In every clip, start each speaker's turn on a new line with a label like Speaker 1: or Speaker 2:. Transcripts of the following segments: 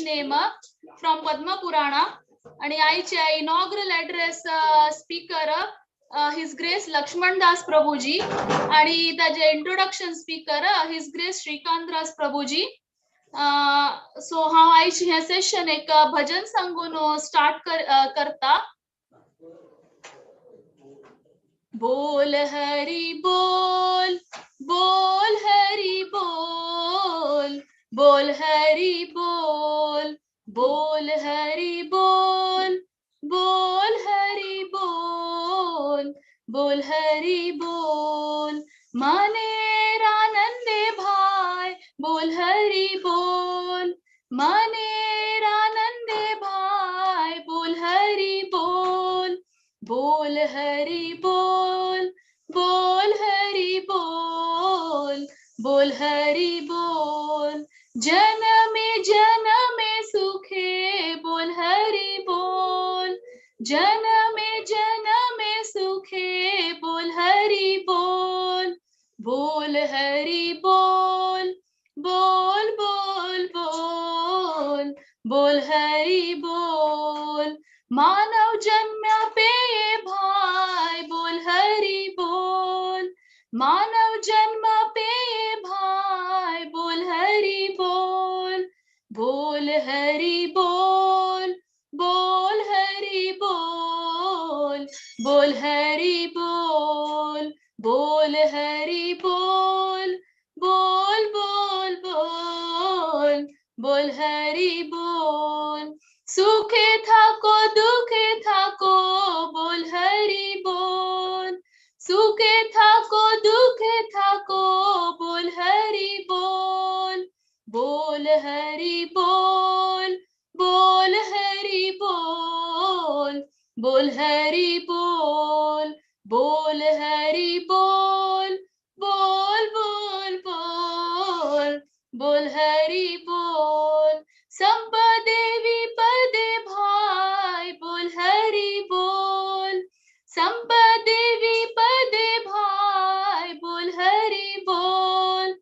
Speaker 1: name from Padma Purana. आणि आयचे inaugural address speaker his grace Laxman Das Prabhuji आणि ताजे introduction speaker his grace Shrikant Das Prabhuji. So हांव आयज हें सेशन एक भजन सांगून स्टार्ट करता. बोल हरी बोल, बोल हरी बोल, बोल हरी बोल, बोल हरी बोल, बोल हरी बोल, बोल हरी बोल. मानेर आनंदे भाई बोल हरी बोल, मानेर आनंदे भाई बोल हरी बोल, बोल हरी बोल, बोल हरी बोल, बोल हरी बोल. जनमे जनमे सुखे बोल हरी बोल, जनमे जनमे सुखे बोल हरी बोल, बोल हरी बोल, बोल बोल बोल, बोल हरी बोल. मानव जन्म पे भाई बोल हरी बोल, मानव जन्म पे भाई बोल हरी बोल, बोल हरी बोल, बोल हरी बोल, बोल हरी बोल, बोल हरी बोल, बोल बोल बोल, बोल हरी बोल. सुखे थाको दुखे थाको बोल हरी बोल, सुखे थाको दुखे थाको बोल हरी बोल, बोल हरी बोल, बोल हरी बोल, बोल हरी बोल, बोल हरी बोल, बोल बोल बोल, बोल हरी बोल. संप देवी पदे भाई बोल हरी बोल, संप देवी पदे भाई बोल हरी बोल,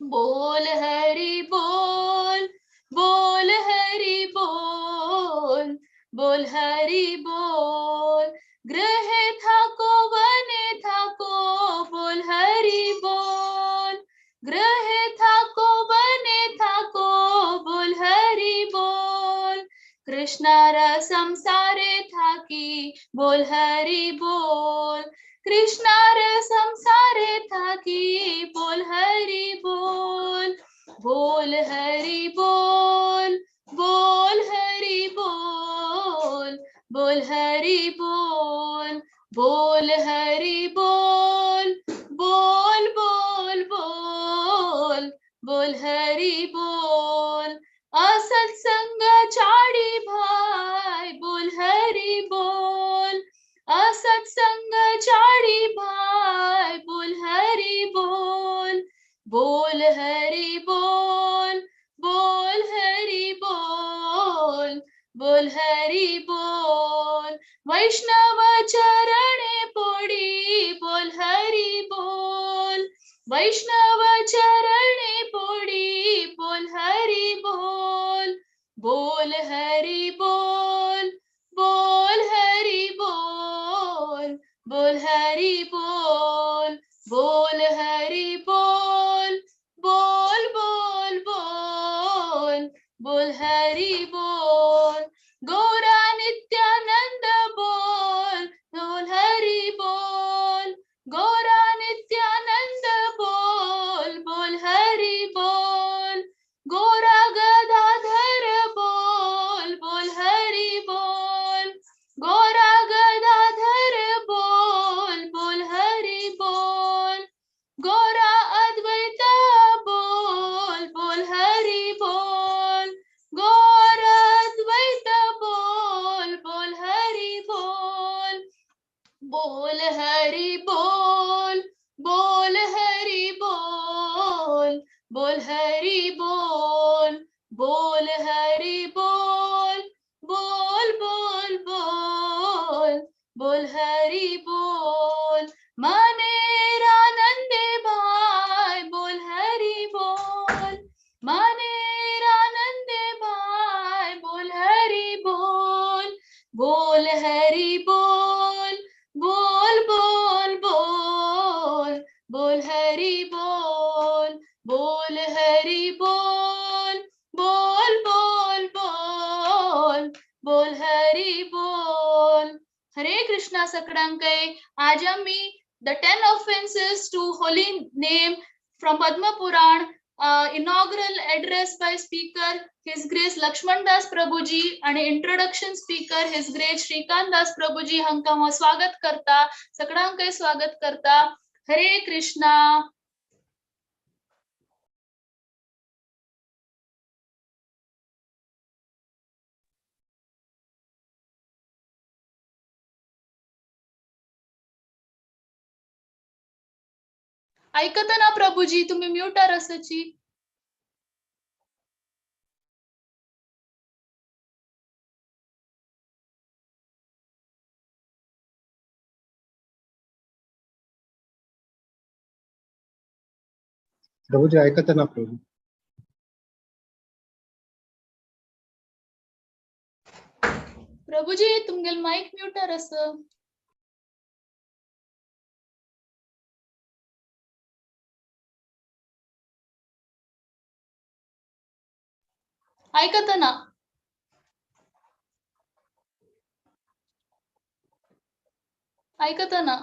Speaker 1: बोल हरी बोल, बोल हरी बोल, बोल हरी बोल. गृहे थाको वने थाको बोल हरी बोल, गृहे थाको वने थाको बोल हरी बोल. कृष्णार संसारे थाकी बोल हरी बोल, कृष्णार संसारे थाकी बोल हरी बोल, बोल हरी बोल, बोल हरी बोल, बोल हरी बोल, बोल हरी बोल, बोल बोल बोल, बोल हरी बोल. असत्संग चाडी भाई बोल हरी बोल, असत्संग चाडी भाई बोल हरी बोल, बोल हरी बोल, बोल हरी बोल, बोल हरी बोल. वैष्णव चरणे पोडी बोल हरी बोल, वैष्णव चरणे पोडी बोल हरी बोल, बोल हरी बोल, बोल हरी बोल, बोल हरी बोल, बोल हरी बोल, बोल बोल बोल, बोल हरी बोल. गौरा नित्यानंद बोल, बोल हरी बोल, गौरा नित्यानंद बोल, बोल हरी बोल, गौरा गदाधर बोल, बोल हरी बोल, गौरा गदाधर बोल, बोल हरी बोल, गौरा अद्वैत बोल, बोल हरी बोल, गौरा अद्वैत बोल, बोल हरी बोल, बोल हरी बोल, बोल हरी बोल, बोल हरी बोल, बोल हरी बोल, बोल बोल बोल, बोल हरी बोल. मनेर आनंदे भाई बोल हरी बोल, मनेर आनंदे भाई बोल हरी बोल बोल बोल बोल बोल हरी बोल बोल हरी बोल बोल बोल बोल बोल हरी बोल. हरे कृष्णा सकडांकय. आज आम्ही the 10 offences to holy name from Padma Purana inaugural address by speaker his grace Lakshman Das Prabhuji आणि introduction speaker his grace Shrikant Das Prabhuji हांकां हांव स्वागत करता, सगळ्यांकय स्वागत करता. हरे कृष्णा. ऐकता ना प्रभूजी, तुम्ही म्यूटार आसाची.
Speaker 2: प्रभूजी ऐकत ना प्रभू.
Speaker 1: प्रभूजी तुमगेल माईक म्यूटार आसा. ऐकत ना. ऐकत ना.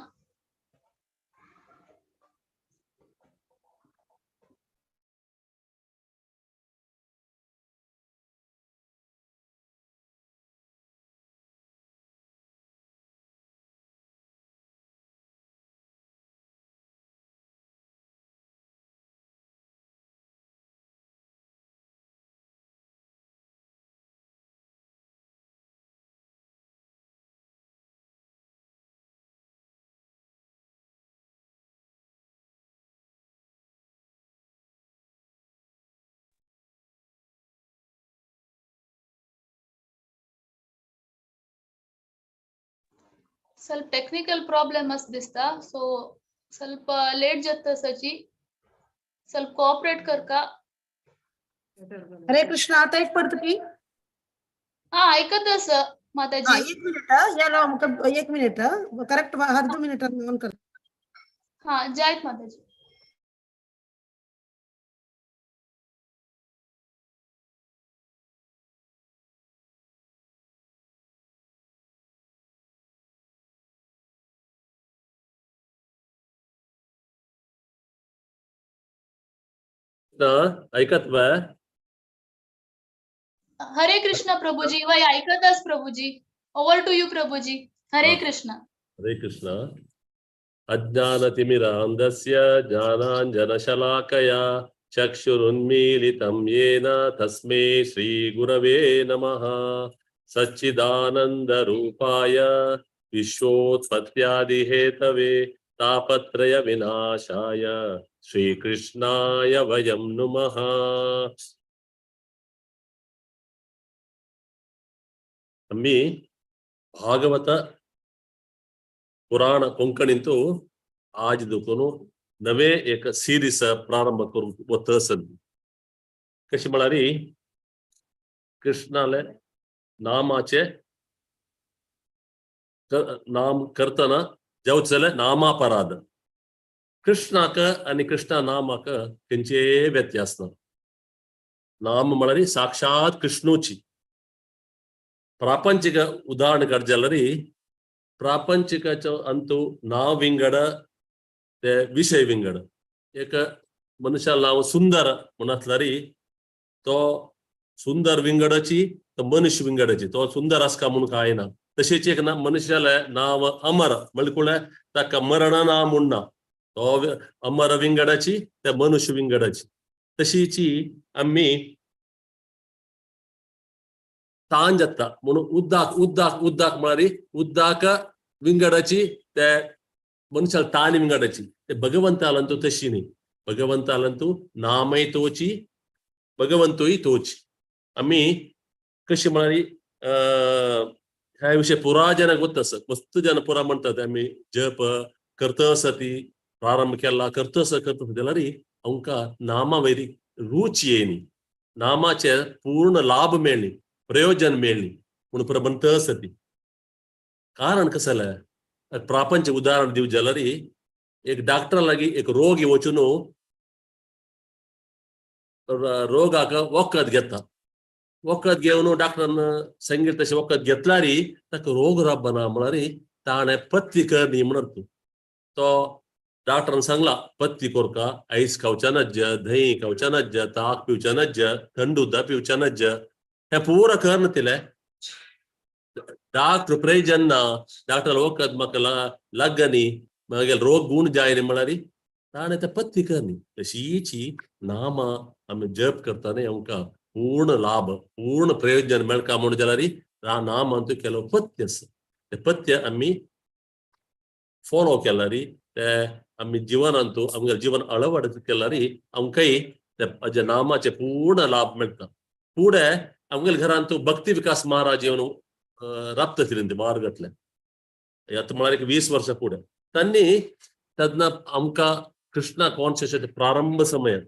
Speaker 1: ಸ್ವಲ್ಪ ಟೆಕ್ನಿಕಲ್ ಪ್ರಾಬ್ಲಮ್ ಅಸ್ दिसता, सो ಸ್ವಲ್ಪ लेट जाता सची, ಸ್ವಲ್ಪ कोऑपरेट करका.
Speaker 3: हरे कृष्ण. आता एक पडतं की.
Speaker 1: हा ऐकत अस
Speaker 3: हा
Speaker 1: माताजी.
Speaker 3: एक मिनिट हा. याला एक मिनिट करेक्ट अर्ध मिनिट ऑन कर.
Speaker 1: हा जय माताजी.
Speaker 4: ऐकत बा.
Speaker 1: हरे कृष्ण प्रभूजी. वय ऐकतच Prabhuji. Over to you Prabhuji. Hare Krishna.
Speaker 4: Hare Krishna. अज्ञानतिमिरान्धस्य ज्ञानाञ्जनशलाकया चक्षुरुन्मीलितं येन तस्मै श्रीगुरवे नमः. सच्चिदानन्दरूपाय विश्वोत्पत्त्यादिहेतवे तापत्रय विनाशाय श्रीकृष्णाय वयं नुमः. आम्ही भागवत पुराण कोंकणींतु आज दुकून नवे एक सिरीज प्रारंभ करूंक वता आसत. कशी म्हळ्यार कृष्णाले नामाचे नाम करतना जावचले नामापराध. कृष्णाक आनी कृष्णा नामाक खंयचेय व्यत्यास ना. नाम म्हळ्यार साक्षात कृष्णूची. ಪ್ರಾಪಂಚಿಕ ಉದಾಹರಣೆ ಕಾಡ್ಜಲ್ಲರಿ ಪ್ರಾಪಂಚಿಕ ಅಂತೂ ನಾವ್ ವಿಂಗಡ ते विषय विंगड. एक मनुष्या नाव सुंदर म्हणतल्यारी तो सुंदर विंगडाची तो मनुष्य विंगडाची, तो सुंदर आसका म्हणून काय ना. तशेंच एक ना मनुष्याले नाव अमर म्हणल्यार कोणें ताका मरण ना म्हूण ना, तो अमर विंगडाची ते मनुष्य विंगडाची. तशीची आमी तान जाता म्हणून उद्दाक उद्दाक उद्दाक म्हळ्यार उद्दाक विंगडाची ते मनशाल तान विंगडाची. ते भगवंतालंतू तशी न्ही. भगवंतालंतू नामय तोची भगवंतूय तोची. आमी कशी म्हळ्यार ह्या विशय पुरा जन गोत आसा. मस्त जन पुरा म्हणटात आमी जप करता आसा ती प्रारंभ केला करता आसा करता आसा जाल्यार आमकां नामा वयली रूच येयनी, नामाचे पूर्ण लाभ मेळ्ळी, प्रयोजन मेळ्ळी म्हूण पुरा म्हणटा आसा ती. कारण कसं जालें, प्रापंच उदाहरण दिवं जाल्यार एक डॉक्टरा लागीं एक रोगी वचून रोगाक वखद घेता, वखद घेवन डॉक्टरान सांगितलें तशें वखद घेतल्यार ताका रोग राबना म्हळ्यार ताणें पथ्य करणी म्हणत. तो डॉक्टरान सांगला पथ्य कोरका, आयस खावच्या नज्ज, दही खावच्या नज्ज, ताक पिवच्या नज्ज, थंड उदक पिवच्या नज्ज, हें पुरा कर तिलें. डॉक्टर प्रयोजन ना, डॉक्टर वखद म्हाका लागनी, मागीर रोग गुण जायनी म्हळ्यार ताणें तें पथ्य करणी. तशीची नामा आमी जप करतना आमकां पूर्ण लाभ पूर्ण प्रयोजन मेळका म्हणून जाल्यार ह्या नामांत केलो पथ्य आसा. ते पथ्य आमी फॉलो केल्यार ते आमी जिवनांत आमगे जीवन अळवड केल्यार आमकांय ते नामाचे पूर्ण लाभ मेळटा. फुडें आमगेल्या घरांत भक्ती विकास महाराज येवन राबता आशिल्ले मार्गांतल्यान, आतां म्हळ्यार एक 20 वर्सां फुडें तांणी तेन्ना आमकां कृष्णा कॉन्शियसाचे प्रारंभ समय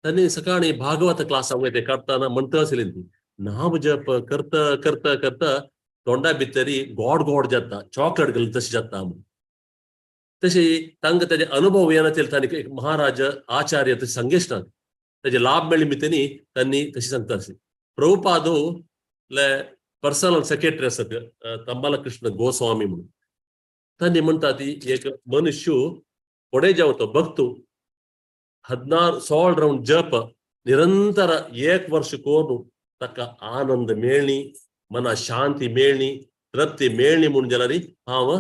Speaker 4: तांणी सकाळी भागवत क्लास आमकां ते करतना म्हणटा आशिल्ली ती नाम जप करता करता करता तोंडा भितरी गोड गोड जाता, चॉकलेट घालून तशें जाता म्हूण. तशें तांकां ताजे अनुभव येना तांणी एक महाराज आचार्य तशें सांगेच ना, ताजे लाभ मेळ्ळे मितीनी तांणी तशें सांगता आसली. प्रभुपादू ले पर्सनल सेक्रेटरी आसत तंबाला कृष्ण गोस्वामी म्हणून, तांणी म्हणटा ती एक मनुष्य फुडें जावं तो भक्तू 16 राउंड जप निरंतर 1 वर्ष कोरून ताका आनंद मेळणी, मना शांती मेळणी, तृप्ती मेळणी म्हणून जाल्यार हांव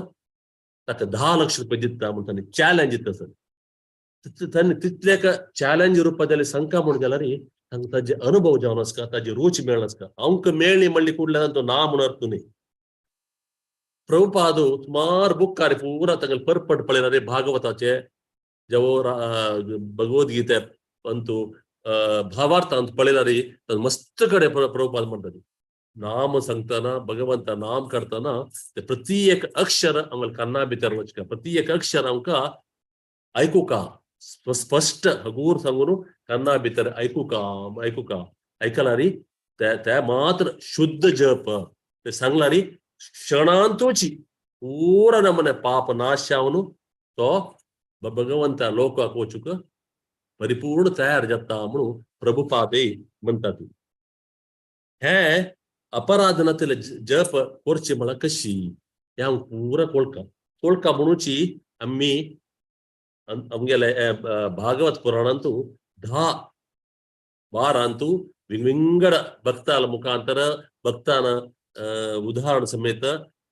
Speaker 4: ताका 10 लक्ष रुपये दिता म्हूण तांणी चॅलेंज दिता सर. तांणी तितले चॅलेंज रुपा जाल्यार सांगका म्हणून जाल्यार तांकां ताजे अनुभव जावन आसता, ताजी रूच मेळना आसता. आमकां मेळणी म्हणली कुडल्या तो ना म्हणून अर्थ न्ही. प्रभुपादू सुमार बुक्कार पुरा तांगेले परपट पळयला रे भागवताचे जवो भगवद्गीते अंतू भावार्थांत पळयला रे मस्त कडे प्रभुपाद म्हणटा नाम सांगतना भगवंता नाम करतना ते प्रति एक अक्षर आमकां काना भितर वचका, प्रति एक अक्षर आमकां आयकुका स्पश्ट हगूर सांगून काना भितर आयकुका आयकुका आयकला रे ते मात्र शुद्ध जप ते सांगला रे क्षणांतोची पूरा नमने पाप नाश जावन तो भगवंता लोकाक वचूंक परिपूर्ण तयार जाता म्हणून प्रभुपादे म्हणटात. हे अपराध नातिल्ले जप करचे म्हळ्यार कशी हें हांव पुरा कोळका कोळका म्हणूची आमी आमगेले भागवत पुराणांतू 10 वारांतू विंगड भक्ताల मुखांतर भक्तान उदाहरण समेत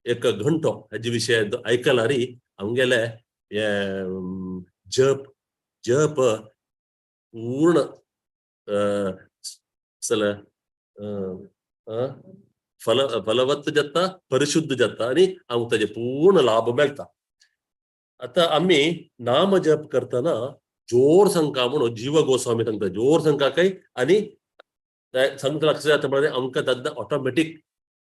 Speaker 4: 1 घंटो हेजे विशय आयकल्यार आमगेले जप जप पूर्ण फल फलवत्त जाता, परिशुद्ध जाता आनी आमकां ताजे पूर्ण लाभ मेळटा. आतां आमी नाम जप करतना जोर सांगका म्हणून जीव गोस्वामी सांगता, जोर सांगका काय आनी सांगता कशें जाता म्हळ्यार आमकां तेन्ना ऑटोमॅटीक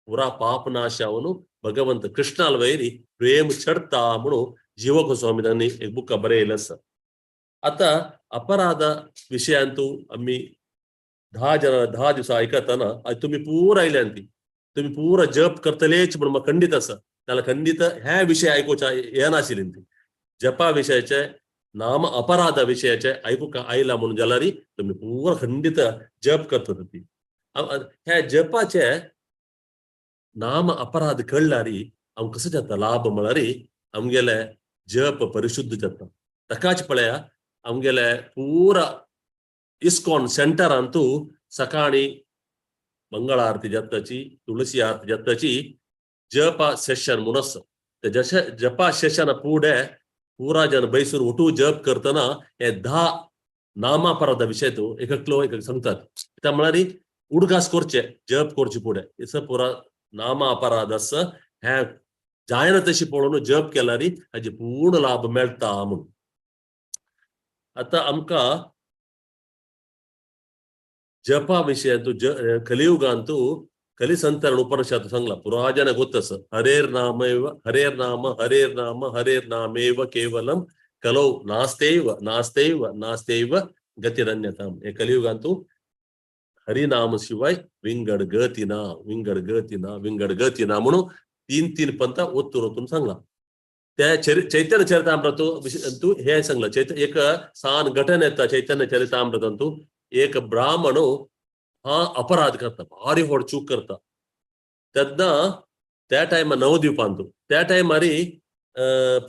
Speaker 4: पुरा पाप नाश जावन भगवंत कृष्णाल वयरी प्रेम चडता म्हणून जीव गोस्वामी तांणी एक बुका बरयलें आसा. आतां अपराध विशयांतू आमी 10 जणां 10 दिवसां आयकतना तुमी पुरा आयल्यान ती तुमी पुरा जप करतलेच म्हणून म्हाका खंडीत आसा. जाल्यार खंडीत हे विशय आयकुच्या येनाशिल्ली ती जपा विशयाचे नाम अपराधा विशयाचे आयकूंक आयला म्हणून जाल्यार तुमी पुरा खंडीत जप करतात ती. ह्या जपाचे नाम अपराध कळ्ळ्यार आमकां कसो जाता लाभ म्हळ्यार आमगेले जप परिशुद्ध जाता. ताकाच पळया आमगेले पुरा इस्कॉन सेंटरांतू सकाळी मंगळ आरती जाताची, तुळशी आरती जाताची, जपा सेशन म्हणून आसा. ते जपा सेशन फुडें पुरा जन बैसून उठू जप करतना हे 10 नामापराधा विशय तो एकलो एक सांगतात. त्या म्हळ्यार उडगास करचे जप करचे फुडें हें पुरा नामा अपराध आसा हें जायना तशी पळोवन जप केल्यार हाजे पूर्ण लाभ मेळटा म्हणून. आतां आमकां जपा विशयांतू कलियुगांतू कलिसंतरण उपनिषद सांगला पुरा जन ಗೊತ್ತಸ हरेर नामेव हरेर नाम हरेर नाम हरेर नामेव केवलम कलौ नास्तेव नास्तेव नास्तेव गतिरन्यताम. हे कलियुगांतू हरिनाम शिवाय विंगड गती ना, विंगड गती ना, विंगड गती ना म्हणून तीन तीन पंथा ओतून ओतून सांगला. त्या चैतन्य चरितामृत अंतू हे सांगला. एक सान घटन येता चैतन्य चरितामृतंतू, एक ब्राह्मण हा अपराध करता, भारी व्हड चूक करता. तेन्ना त्या टायमार नवद्वीपांतू त्या टायमारी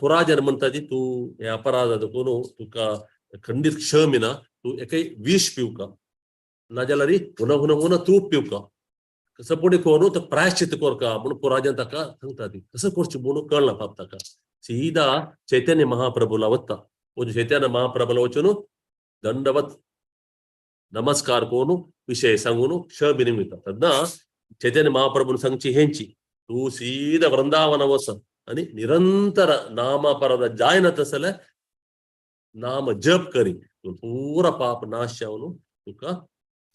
Speaker 4: पुराजन म्हणटा ती तूं हे अपराध कोण तुका खंडीत क्षमिना, तूं एकय विष पिवका नाजाल्यार हुना हुना हुना तूप पिवका, कसं पुढे कोण तर प्रायश्चित करका म्हणून पुराजन ताका सांगता. ती कसं करचें म्हणून कळना पाप ताका. सीधा चैतन्य महाप्रभूला वता, चैतन्य महाप्रभूला वचून दंडवत नमस्कार करून विषय सांगून क्षमिनी मिळता. तेन्ना चैतन्य महाप्रभून सांगची हेंची तूं सीधा वृंदावन वच आणि निरंतर नामापराध जायना तसले नाम जप करी तूं पुरा पाप नाश जावन तुका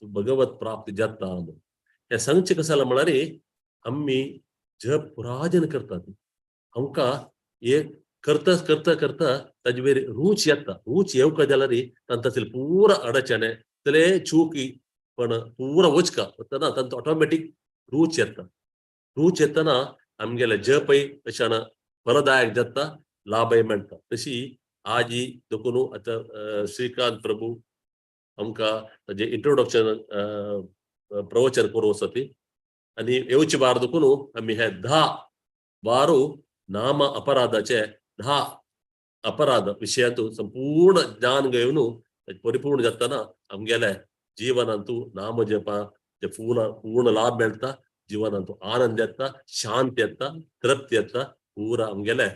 Speaker 4: भगवत प्राप्ती जाता. हे सांगचे कसाला म्हळ्यार आमी जप पुराजन करतात, आमकां एक करता करता करता ताजे वयर रूच येता. रूच येवका जाल्यार तांकां पुरा अडचणे तले चूकी पण पुरा वचका वतना तांकां ऑटोमॅटीक रूच येता. रूच येतना आमगेले जपय अशान फलदायक जाता, लाभय मेळटा. तशी आजी देखून आतां श्रीकांत प्रभू आमकां ताजें इंट्रोडक्शन प्रवचन करूं आसा ती. आनी येवचे बार देखून आमी हे 10 बारू नाम अपराधाचे 10 अपराध विशयांतू संपूर्ण ज्ञान घेवन परिपूर्ण जातना आमगेले जीवनांतू नाम जपा ते पूर्ण लाभ मेळटा, जीवनांतू आनंद येता, शांत येता, तृप्ती येता, पुरा आमगेले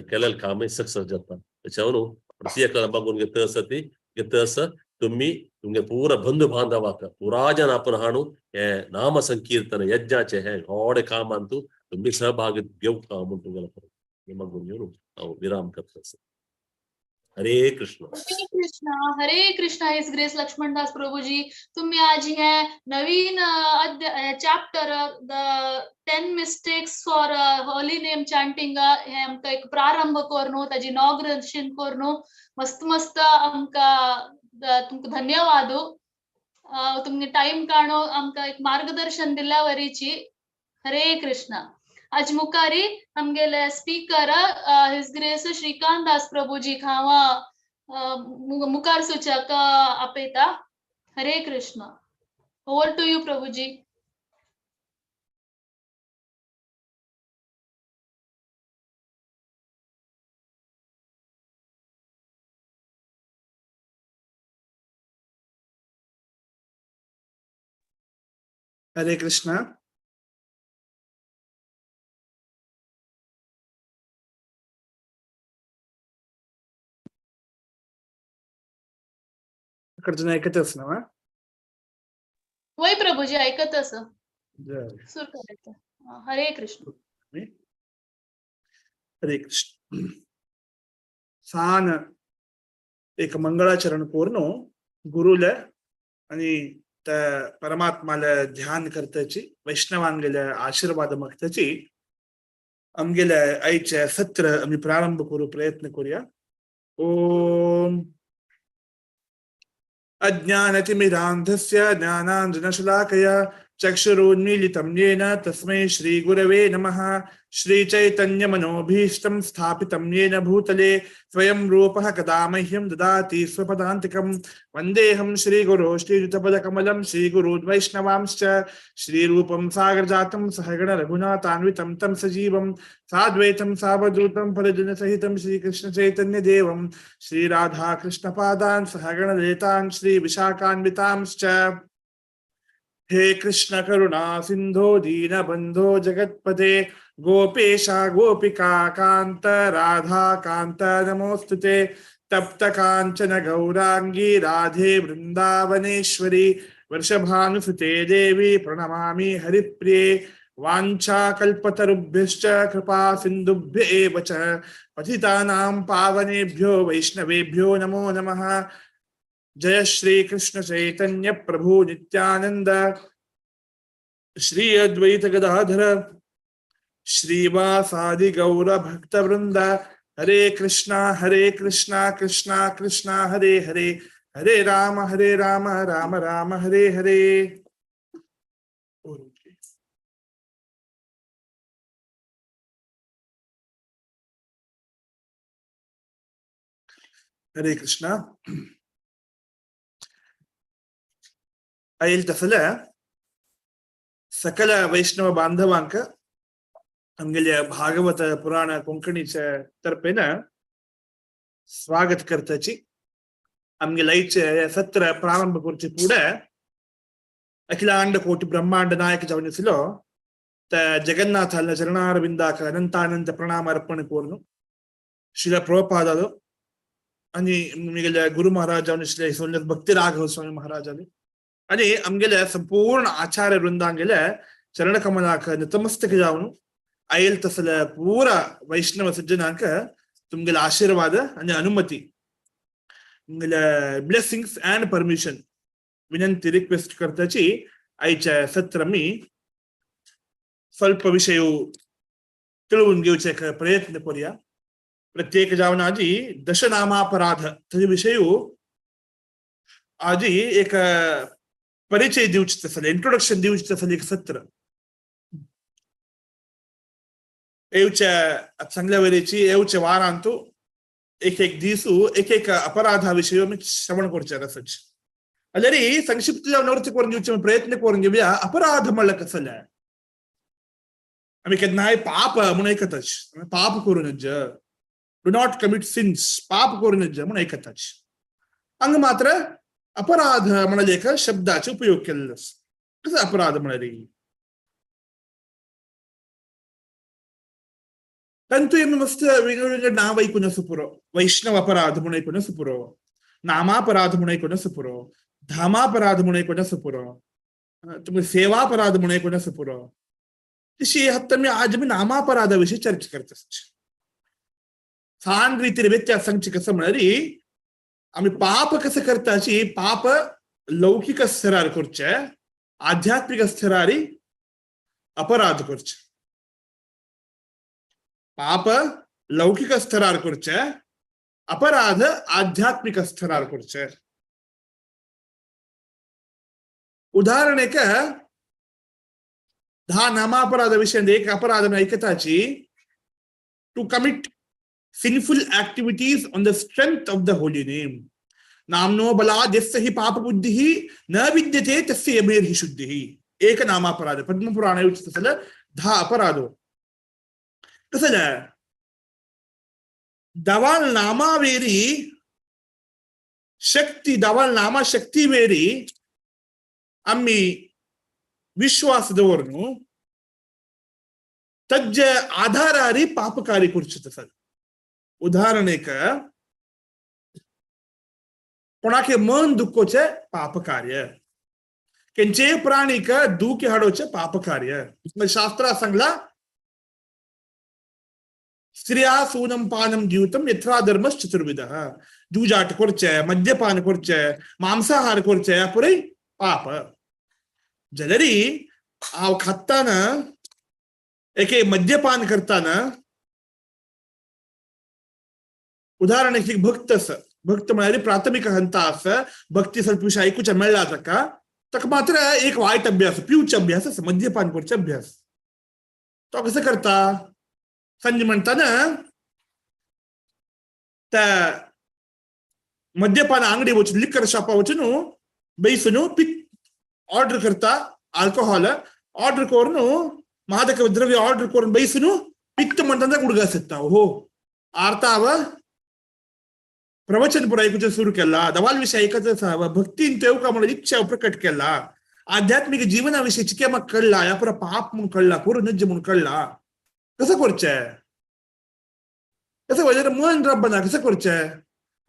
Speaker 4: केलेले कामय सक्सेस जाता. त्याच्यावरून प्रत्येकाला बघून घेत आसा ती घेत आसा. तुम्ही तुमगे पुरा बंधू बांधवाक पुराजन आपण हाणू हे नाम संकीर्तन यज्ञाचे हे व्हड कामांतू तुम्ही सहभाग घेवका म्हणून तुमगेले मागून घेवन हांव विराम करता. हरे कृष्ण.
Speaker 1: हरे कृष्ण, हरे Krishna. His grace Laxmandas Prabhuji, तुम्ही आज हे नवीन chapter the 10 mistakes for holy name chanting हे आमकां एक प्रारंभ करून ताजी इनॉग्रेशन करून मस्त मस्त आमकां तुमकां धन्यवाद. तुमगे टाइम काणो आमकां एक मार्गदर्शन दिल्या वरीची. हरे कृष्ण. आज मुखारी आमगेले speaker his grace Shrikant Das Prabhuji हांव मुखार सूचक आपयता. Hare Krishna. Over to you Prabhuji.
Speaker 2: Hare Krishna. कडच्यान ऐकतच ना?
Speaker 1: वय प्रभूजी ऐकत अस. सुरू करायचं. हरे कृष्ण.
Speaker 2: हरे कृष्ण. सान एक मंगळाचरण करून गुरुला आणि त्या परमात्माला ध्यान करताची, वैष्णवांगेल्या आशीर्वाद मागताची आमगेल्या आईचे सत्र आम्ही प्रारंभ करू प्रयत्न करूया. ओम अज्ञानतिमिरान्धस्य ज्ञानाञ्जनशलाकया चक्षुरुन्मीलितं येन तस्मै श्रीगुरवे नमः. श्रीचैतन्यमनोभीष्टं स्थापितं येन भूतले स्वयं रूपः कदा मह्यं ददाति स्वपदान्तिकं. वन्देऽहं श्रीगुरो श्रीयुतपदकमलं श्रीगुरून् वैष्णवांश्च. श्रीरूपं सागरजातं सहगण रघुनाथान्वितं तं सजीवं साद्वैतं सावधूतं परिजनसहितं श्रीकृष्णचैतन्यदेवं. श्रीराधाकृष्णपादान् सहगणललितान् श्रीविशाखान्वितांश्च. हे कृष्ण करुणा सिंधो दीनबंधो जगत्पते गोपेशा गोपिका कांत राधा कांत नमोस्तुते. तप्त कांचन गौरांगी राधे वृंदावनेश्वरी वृषभानुसुते देवी प्रणमामि हरिप्रिये. वाञ्छा कल्पतरुभ्यश्च कृपा सिन्धुभ्य एव च पतितानां पावनेभ्यो वैष्णवेभ्यो नमो नमः. जय श्री कृष्ण चैतन्य प्रभु नित्यानंद श्री अद्वैत गदाधर श्रीवासादि गौर भक्त वृंद. हरे कृष्णा कृष्णा कृष्णा हरे हरे, हरे राम राम राम हरे हरे. हरे कृष्ण. आयल तसल्या सकल वैष्णव बांधवांक आमगेल्या भागवत पुराण कोंकणीच्या तर्फेन स्वागत करताची. आमगेल्या आयचे सत्र प्रारंभ करचे फुडें अखिलांड कोटी ब्रह्मांड नायक जावन आसलो त्या जगन्नाथाल्या चरणारविंदाक अनंतानंत प्रणाम अर्पण करून श्रील प्रभुपादालो आणि आमगेल्या गुरु महाराज जावन आसले सोन्य भक्ती राघव स्वामी महाराजाले आणि आमगेल्या संपूर्ण आचार्य वृंदांगेल्या चरणकमलाक नतमस्तक जावन आयल तसल्या पूरा वैष्णव सज्जनांक तुमगेले आशीर्वाद आणि अनुमती, तुमगेले ब्लेसिंग्स अँड परमिशन विनंती रिक्वेस्ट करताची आयच्या सत्र मी ಸ್ವಲ್ಪ विषय तिळवून घेवचे एक प्रयत्न करूया. प्रत्येक जावन आजी दशनामापराध ताजे विषय आजी एक परिचय दिवचे तसले, इंट्रोडक्शन दिवचे तसले एक सत्र येवच्या सांगल्या वेळेची येवच्या वारांतू एक एक दिसू एक एक अपराधा विषय मी श्रवण करचे असच. अरे संक्षिप्त जावन अर्थ करून दिवचे प्रयत्न करून घेऊया. अपराध म्हणलं कसं, आम्ही केन्नाय पाप म्हणून ऐकतच, पाप करू नज, do not commit since, पाप करू नज म्हणून ऐकतच. अंग मात्र अपराध म्हणाले एक शब्दाचे उपयोग केलेलो. कसं अपराध म्हणाले तांतू आमी मस्त वेगळे वेगळे नाव ऐकून आसा पुरो. वैष्णव अपराध म्हणून ऐकून आसा पुरो, नामापराध म्हणून ऐकून आसा पुरो, धामापराध म्हणून ऐकून आसा पुरो, तुमी सेवापराध म्हणून ऐकून आसा पुरो. तशी आतां मी आज मी नामापराधा विषयी चर्चा करता. सान रीतीन व्यत्यास सांगचे कसं म्हळ्यार आमी पाप कसं करताची, पाप लौकिक स्तरार करचे, आध्यात्मिक स्तरारी अपराध करचे. पाप लौकिक स्तरार करचे, अपराध आध्यात्मिक स्तरार करचे. उदाहरण एक 10 नामापराध विषय एक अपराध ऐकताची, to commit sinful activities on the strength of the holy name. नामनो बलाद्यस्य हि पापबुद्धिः न विद्यते तस्य यमेर्हि शुद्धिः. एक नामापराध पद्मपुराणे उच्चतसल 10 अपराधो. कसं दवाल नामावेरी शक्ती, दवाल नामा शक्तीवेरी आम्ही विश्वास दवरून तज्ज आधारारी पापकारी करचे तसल. उदाहरण एक, कोणाके मन दुखोचे पाप कार्य, केंचे प्राणीक दुःख हाडोचे पाप कार्य. शास्त्रा सांगला स्त्रिया सूनम पानम जीवतम यथ्रा धर्मस चतुर्विध. जुजाट करचे, मद्यपान करचे, मांसाहार करचे पुरे पाप. जलरी हांव खाताना एके मद्यपान करताना, उदाहरण एक भक्त आसा, भक्त म्हळ्यार प्राथमिक हंता आसा, भक्ती ಸ್ವಲ್ಪ विषय ऐकूच्या मेळ्ळा ताका, ताका मात्र एक वायट अभ्यास, पिवचे अभ्यास आसा, मद्यपान करचे अभ्यास. तो कसं करता, संजय म्हणताना त्या मद्यपान आंगडी वचून लिकर शॉपा वचून बैसून पिक ऑर्डर करता, अल्कोहोल ऑर्डर करून मादक द्रव्य ऑर्डर करून बैसून पित्त म्हणताना उडगास येता. हो आर्ताव प्रवचन पुरा ऐकूचे सुरू केला, दवाल विषय ऐकत भक्तीन तेवका म्हणून इच्छा प्रकट केला, आध्यात्मिक जीवनाविषयी चिकेमा कळला, या पुरा पाप म्हणून कळला, पुरो नज्ज म्हणून कळला. कसं करचे, कसं वजर मन रब्बना कसं करचे,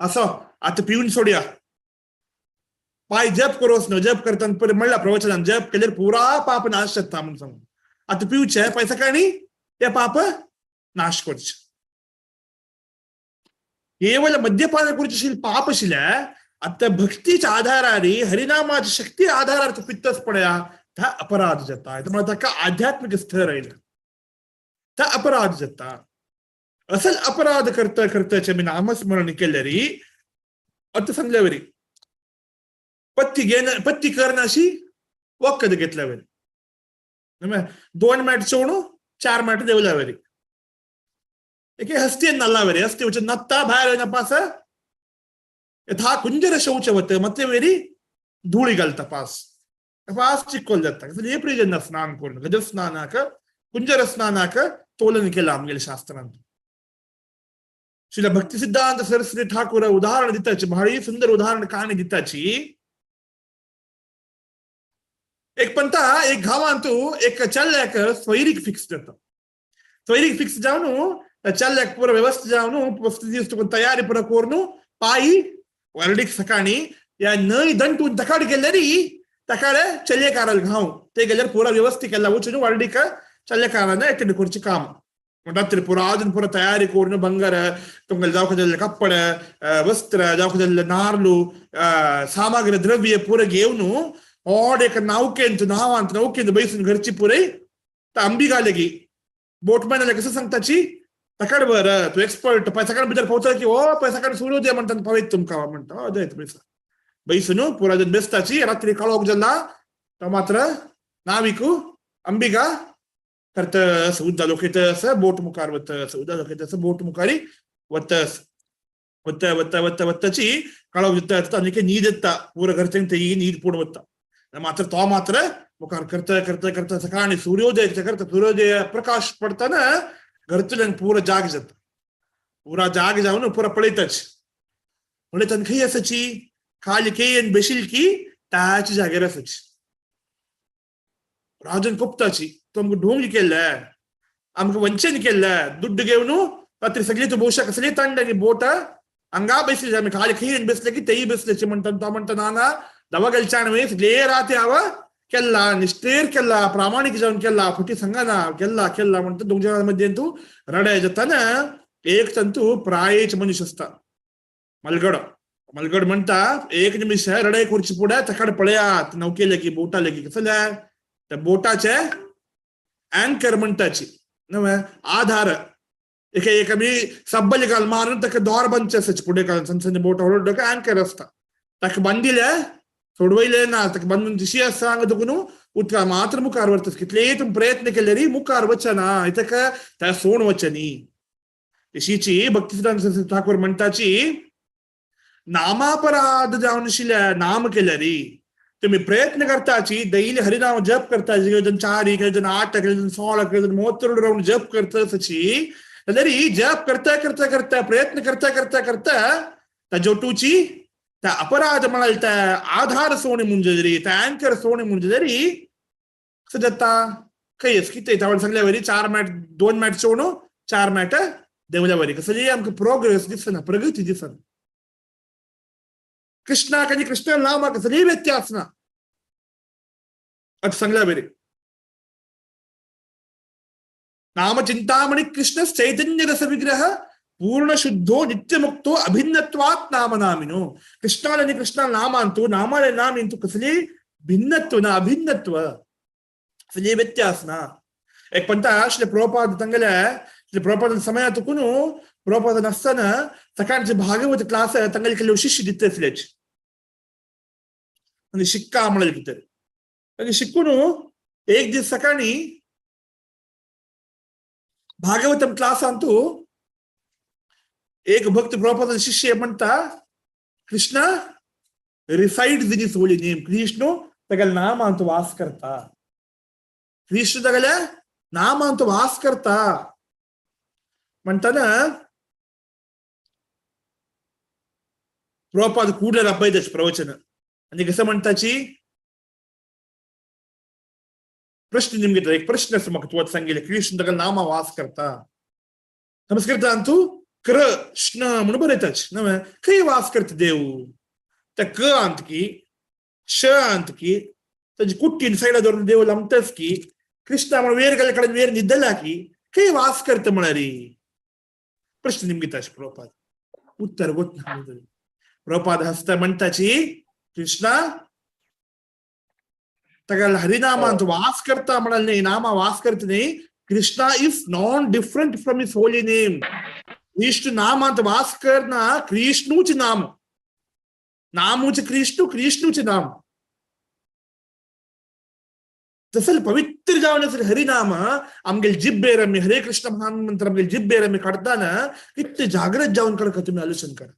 Speaker 2: असो आता पिऊन सोडया, पाय जप करोस न, जप करताना परे म्हणला प्रवचनान जप केल्यार पुरा पाप नाश जाता म्हणून सांगून, आता पिवचे पैसा काणी ते पाप नाश करचे. केवल मद्यपान करचे पाप आशिल्ले, आता भक्तीच्या आधारारी हरिनामाच्या शक्ती आधारार तो पित्तच पडया त्या अपराध जाता. म्हळ्यार ताका आध्यात्मिक स्तर आयलें, त्या अपराध जाता. असल अपराध करता करताचे मी नामस्मरण केल्यारी आता सांगल्या वरी पत्ती घेन पत्ती करनाशी वखद घेतल्या वरी 2 मॅट चोणू 4 मॅट देवल्या वरी एके हस्ती नल्ला वरी हस्ती वचून नत्ता भायर येना पास यथा कुंजर शौचवत ಮತ್ತೆ ವೇರಿ धूळी घालता पास पास चिकोल जाता. हे प्रयोजन स्नान करून गज स्नानाक कुंजर स्नानाक तोलन केला आमगेले शास्त्रांत. श्रील भक्ती सिद्धांत सरस्वती ठाकूर उदाहरण दिताची, भारी सुंदर उदाहरण काणी दिताची. एक पंता एक गांवांतू एक चल्ल्याक स्वैरीक फिक्स जाता. स्वैरीक फिक्स जावन चल्ल्याक पुरो व्यवस्था जावन दीस तुका तयारी पुरो करून पायी वरडीक सकाळी या न्हंय दंटून तकाड गेल्यारी तकाड चल्येकाराल घाव ते गेल्यार पुरा व्यवस्थित केला वचून वरडीक चल्येकारान अटेंड करचें काम. रात्री पुरा अजून पुरा तयारी करून ಬಂಗಾರ तुमगेले जावका जाल्ले कपडे वस्त्र जावका जाल्ले नार्लू सामग्री द्रव्य पुरा घेवन ऑड एक नावकेंत नावांत नौकेंत बैसून घरची पुरे अंबिगालेगी बोटमॅनाला कसं सांगताची तकाड बरं तू एक्सपर्ट पैसा भितर पावता की ओ पैसा काड सूर्योदय म्हणतात पावयत तुमकां म्हणटा जायत पैसा बैसून पुरा जन बेसताची. रात्री काळोख जाला तो मात्र नाविकू अंबिका करतस उद्दा लोकयतस बोट मुखार वतस उद्दा लोकयतस बोट मुखारी वतस वत वत वत वत्ताची काळोख जाता आनी न्हीद येता पुरा घरच्यांक तेई न्हीद पूर्ण वता. मात्र तो मात्र मुखार करता करता करता सकाळी सूर्योदय करता सूर्योदय प्रकाश पडताना घरचेल्यान पुरा जाग जाता. पुरा जाग जावन पुरा पळयताच पळयताना खंय आसाची खाली केयन बेशील की ताच्या जाग्यार आसाची. राजन कोपताची तो आमकां ढोंग केल्ले आमकां वंचन केल्ले दुड्ड घेवन रात्री सगळी तूं भोवशाक सगळी तांड बोट हांगा बेसली आमी खाली खंय बेसले की तेय बेसल्याची म्हणटा. तो म्हणटा ना ना दवा गेलच्यान न्हय सगळे राती हांव केल्ला निश्ठेर केल्ला प्रामाणीक जावन केल्ला फटी सांगना केल्ला केल्ला म्हणटा. दोन जणां मध्ये तूं रडाय जाताना एक तंतू प्रायेच मनीस आसता मलगडो मलगड म्हणटा एक निमिश रडाय करची फुडें ताका पळयात नौके लेगी बोटा लेगी कसं जाल्यार त्या बोटाचे अँकर म्हणटाची नव्हे आधार एक एक आमी सब्बल घाल मारून ताका दोर बांदचे आसाची फुडें घालून सन्न सन्न बोट व्हडलो अँकर आसता ताका बांदिले सोडवयले ना ताका बांदून जशी आसा हांगा दुखून उदका मात्र मुखार व्हरता. कितलेय तुमी प्रयत्न केले री मुखार वचना ताका त्या सोड वचनी. तशीची भक्ती सिद्धांत ठाकूर म्हणटाची नामापराध जावन आशिल्ल्या नाम केल्या री तुम्ही प्रयत्न करताची दैली हरिनाम जप करताची केजन 4 केजन 8 केजन 16 केजन 32 राऊंड जप करताची जाल्यार जप करता करता करता प्रयत्न करता करता करता त्या जोटूची त्या अपराध म्हणाल त्या आधार सोणे म्हणजे री त्या अँकर सोणे म्हणजे री कसं जाता खंयच कितें तावळ सांगल्या वरी 4 मॅट 2 मॅट सोणू 4 मॅट देवल्या वरी कसं आमकां प्रोग्रेस दिसना प्रगती दिसना. कृष्णाक आनी कृष्ण नामाक कसलीय व्यत्यास ना अट सांगल्या बरे. नाम चिंतामणि कृष्ण चैतन्य रस विग्रह पूर्ण शुद्धो नित्यमुक्तो अभिन्नत्वात् नाम नामिनो. कृष्णाल आनी कृष्णा नामांतू नामाले नाम इंतू कसली भिन्नत्व ना अभिन्नत्व कसली व्यत्यास ना. एक पंता श्री प्रभुपाद तांगेले श्री प्रभुपाद समय तुकून प्रभुपाद नासतना सकाळचे भागवत क्लास तांगेले केल्ले शिष्य दिता आसल्याचे आनी शिक्का म्हणले कितें आनी शिकून एक दीस सकाळी भागवतम क्लासांतू एक भक्त प्रभुपाद शिष्य म्हणटा Krishna resides in his holy name. Krishna तागेल्या नामांत वास करता. कृष्ण तागेल्या नामांत वास करता म्हणटाना प्रभुपाद कूडल्यार आपयताच प्रवचन आनी कसं म्हणटाची प्रश्न निमगे एक प्रश्न आसा म्हाका तुवें सांगिल्लें कृष्ण ताका नामा वास करता संस्कृतांतू कृष्ण म्हणून बरयताच नव्हे खंय वास करता देव त्या क अंत की श अंत की ताजी कुट्टीन सायडा दवरून देव लांबताच की कृष्णा म्हणून वेर गेल्या कडेन वेर न्हिदला की खंय वास करता म्हळ्यार प्रश्न निमगिता प्रभुपाद उत्तर गोत ना. प्रभुपाद हसता म्हणटाची कृष्णा ताका हरिनामांत वास करता म्हणाल न्ही नामा वास करता न्ही. Krishna is non different from his holy name. Krishna नामांत वास करना कृष्णूच नाम नामूच कृष्ण कृष्णूच नाम तसल पवित्र जावन आसले हरिनाम आमगेले जिब्बेर आमी हरे कृष्ण महामंत्र आमगेले जिब्बेर आमी काडताना कितले जागृत जावन काडका तुमी आलोचन करा.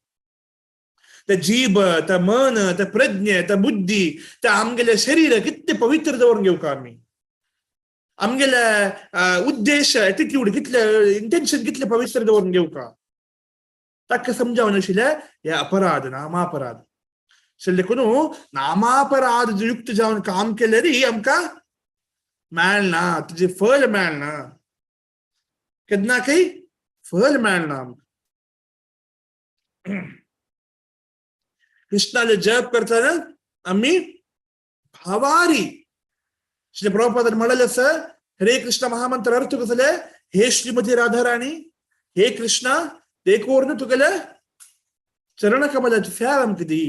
Speaker 2: ते जीब, ते मन, ते प्रज्ञे, ते बुद्धी, ते आमगेले शरीर कितले पवित्र दवरून घेवका आमी. आमगेले उद्देश, एटिट्यूड कितले, इंटेन्शन कितले पवित्र दवरून घेवका. ताका समजावन आशिल्ले हे अपराध, नामापराध. देखून नामापराध युक्त जावन काम केले री आमकां मेळना, तुजें फल मेळना, केन्ना काही फल मेळना आमकां. कृष्णाले जप करताना आम्ही भावारी श्री प्रभुपादान म्हणाले असं, हरे कृष्ण महामंत्र अर्थ कसले, हे श्रीमती राधाराणी, हे कृष्णा, देखोर तुगेले चरण कमलाची सेवा आमकां दी,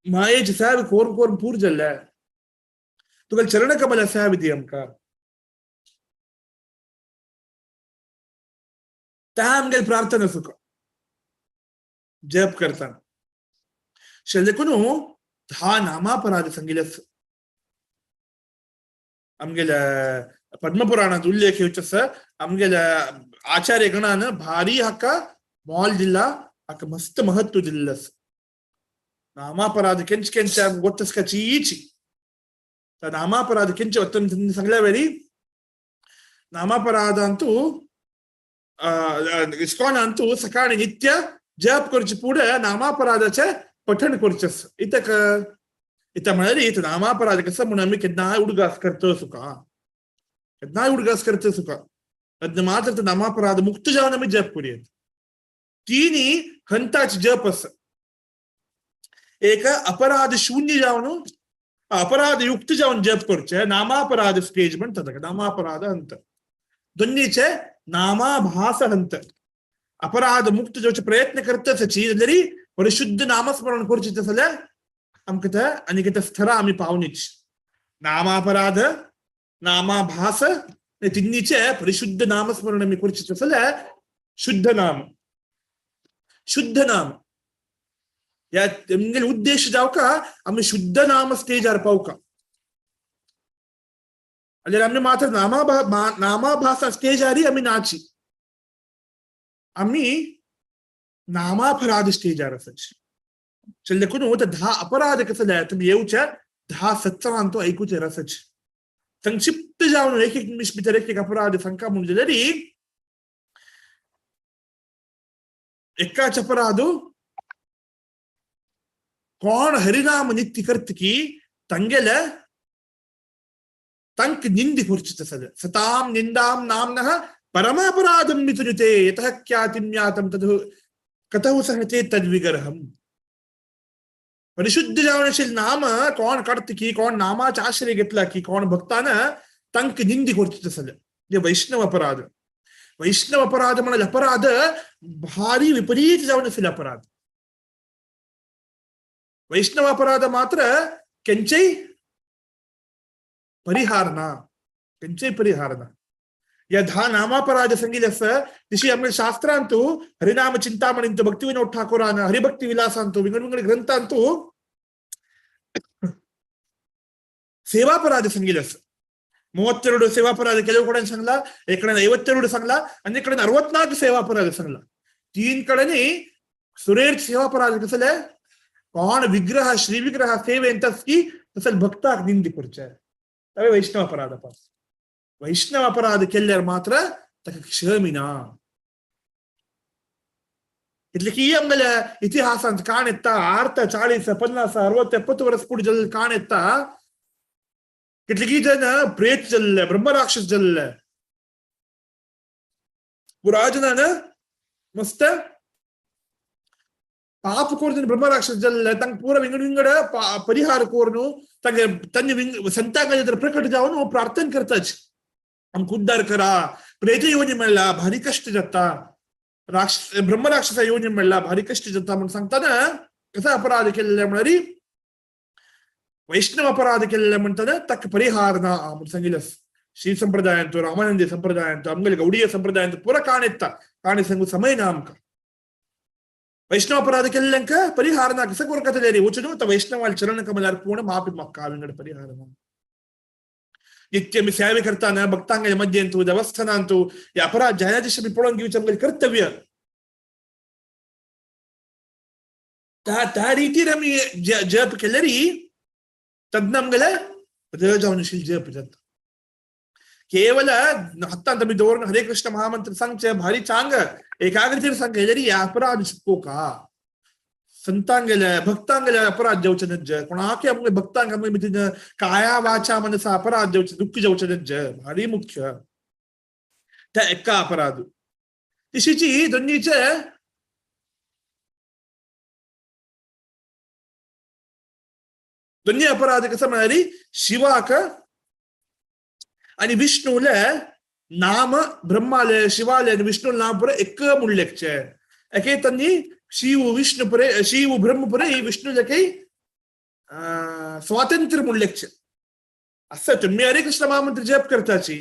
Speaker 2: मायेची सेवा कोर कोर पूर जाल्ले, तुगेले चरण कमला सेवा दी आमकां. त्या आमगेले प्रार्थना सुख जप करताना. देखून धा नामापराध सांगिल्ले आमगेल्या पद्मपुराणांत उल्लेख येवचो आसा. आमगेल्या आचार्य गणान भारी हाका मोल दिला, हाका मस्त महत्व दिल्लें आसा. नामापराध केंच केंच गोत्तस्काची नामापराध केंच वत्तम सांगल्या वेळी नामापराधांतू इस्कॉनांतू सकाळी नित्य जप करचे पुढे नामापराधाचे पठण करचे. इतक इथं म्हणाली इथं नामापराध कसं म्हणून आम्ही केन्नाय उडगास करतो सुका, केन्नाय उडगास करतो सुका, मात्र तर नामापराध मुक्त जावन आमी जप करूयात. तिन्ही हंताचे जप आसा. एक अपराध शून्य जावन, अपराध युक्त जावन जप करचे, नामापराध स्टेज म्हणतात ताका, नामापराध हंत. दोन्हीचे नामाभास हंत. अपराध मुक्त जावचे प्रयत्न करता जाल्यार परिशुद्ध नामस्मरण करचें जाल्यार आमकां ते आनी कितें स्थरा आमी पावनीच. नामापराध, नामाभास, तिन्नीचे परिशुद्ध नामस्मरण आमी करचें जाल्यार शुद्ध नाम, शुद्ध नाम ह्या आमगेले उद्देश जावका आमी शुद्ध नाम स्टेजार पावका. जाल्यार आमी मात्र नामाभासा स्टेजारी आमी नाची, आमी नामापराध स्टेजार आसाची. देखून धा अपराध कसं जाय तुमी येवच्या धा सत्संगांत तो ऐकूचे रसच. संक्षिप्त जावन एक एक निमिष भितर एक एक अपराध सांगका म्हूण जाल्यार एकाच अपराध कोण हरिनाम नित्य करत की तंगेले तंक निंदी करचे सद सताम निंदाम नामनः परमापराधम मिथुनुते यतः ख्यातिं यातं तद् कतौ सहते तद्विगर्हम्. परिशुद्ध जावनशील नाम कोण काडत की कोण नामाचा आश्रय घेतला की कोण भक्तान तंक निंदी करचे सद हे वैष्णव अपराध. वैष्णव अपराध म्हणाल अपराध भारी विपरीत जावन अपराध. वैष्णव अपराध मात्र केंचय परिहार ना, केंचय परिहार ना. या धा नामापराध सांगितले आसा तशी आमगे शास्त्रांतू हरिनाम चिंतामणींतू भक्तिविनोद ठाकूरान हरिभक्ती विलासांतू विंगड विंगड ग्रंथांतू सेवापराध सांगितले आसा. 32 सेवापराध ಕೆಲವು ಕಡೆ सांगला, एक कडेन 52 सांगला आनी एक कडेन 64 सेवापराध सांगला. तीन कडेन सुरेर सेवापराध कसले कोण विग्रह श्री विग्रह सेवेंतस की तसल भक्ताक निंदी करचे तवे वैष्णव अपराध. पास वैष्णव अपराध केल्यार मात्र ताका क्षमिना. इतले की आमगेल्या इतिहासांत काण येता 8, 40, 50, 60, 70 वर्स फुडें जाल्ले काण येता. कितले जन प्रेत जाल्ले, ब्रह्मराक्षस जाल्ले, पुराजनान मस्त पाप कोरून ब्रह्मराक्षस जाल्ले, तांकां पुरा विंगड विंगड परिहार करून तांगे तांचे संतांक प्रकट जावन प्रार्थना करताच, आमकां उद्धार करा, प्रेत योनी मेळ्ळा भारी कश्ट जाता, राक्षस ब्रह्मराक्षसा योनी मेळ्ळा भारी कश्ट जाता म्हूण सांगतना कसो अपराध केल्ले म्हळ्यार वैष्णव अपराध केल्ले म्हणटाना ताका परिहार ना म्हूण सांगिल्लें. श्री संप्रदायांतू, रामानंदी संप्रदायांतू, आमगेले गौडीय संप्रदायांतू पुरा काण येता, काणी सांगू समय ना आमकां. वैष्णव अपराध केल्ल्यांक परिहार ना कसो करूंक जातलें रे, वचून वता वैष्णवाल चरण कमलार पूर्ण माफी मागका विंगड परिहार ना. नित्य आमी सेवे करताना भक्तांगे मध्यंतू देवस्थानांतू हे अपराध जायना दिशे आमी पळोवन घेवचें आमगेलें कर्तव्य. त्या त्या रीतीर आमी जप केल्यारी तद् आमगेले जावन जप जाता. केवल हत्तांत आमी दवरून हरे कृष्ण महामंत्र सांगचे भारी चांग एकाग्रतेर सांगले अपराध शिकोका संतांगेले भक्तांगेले अपराध जावचे नज्ज कोणाके आमगे भक्तांक आमगे मितीन काया वाचा मनसा अपराध जावचे दुःख जावचे नज्ज भारी मुख्य त्या एका अपराध. तिशीची दोन्हीचे दोन्ही अपराध कसं म्हणाली शिवाक आणि विष्णूले नाम ब्रह्माले शिवाले आणि विष्णू नाम पुरे एक मुल्लेकचे एके त्यांनी शिव विष्णू पुरे शिव ब्रह्म पुरे विष्णूले काही स्वातंत्र्य मुल्लेकचे. असं तुम्ही हरे कृष्ण महामंत्र जप करताची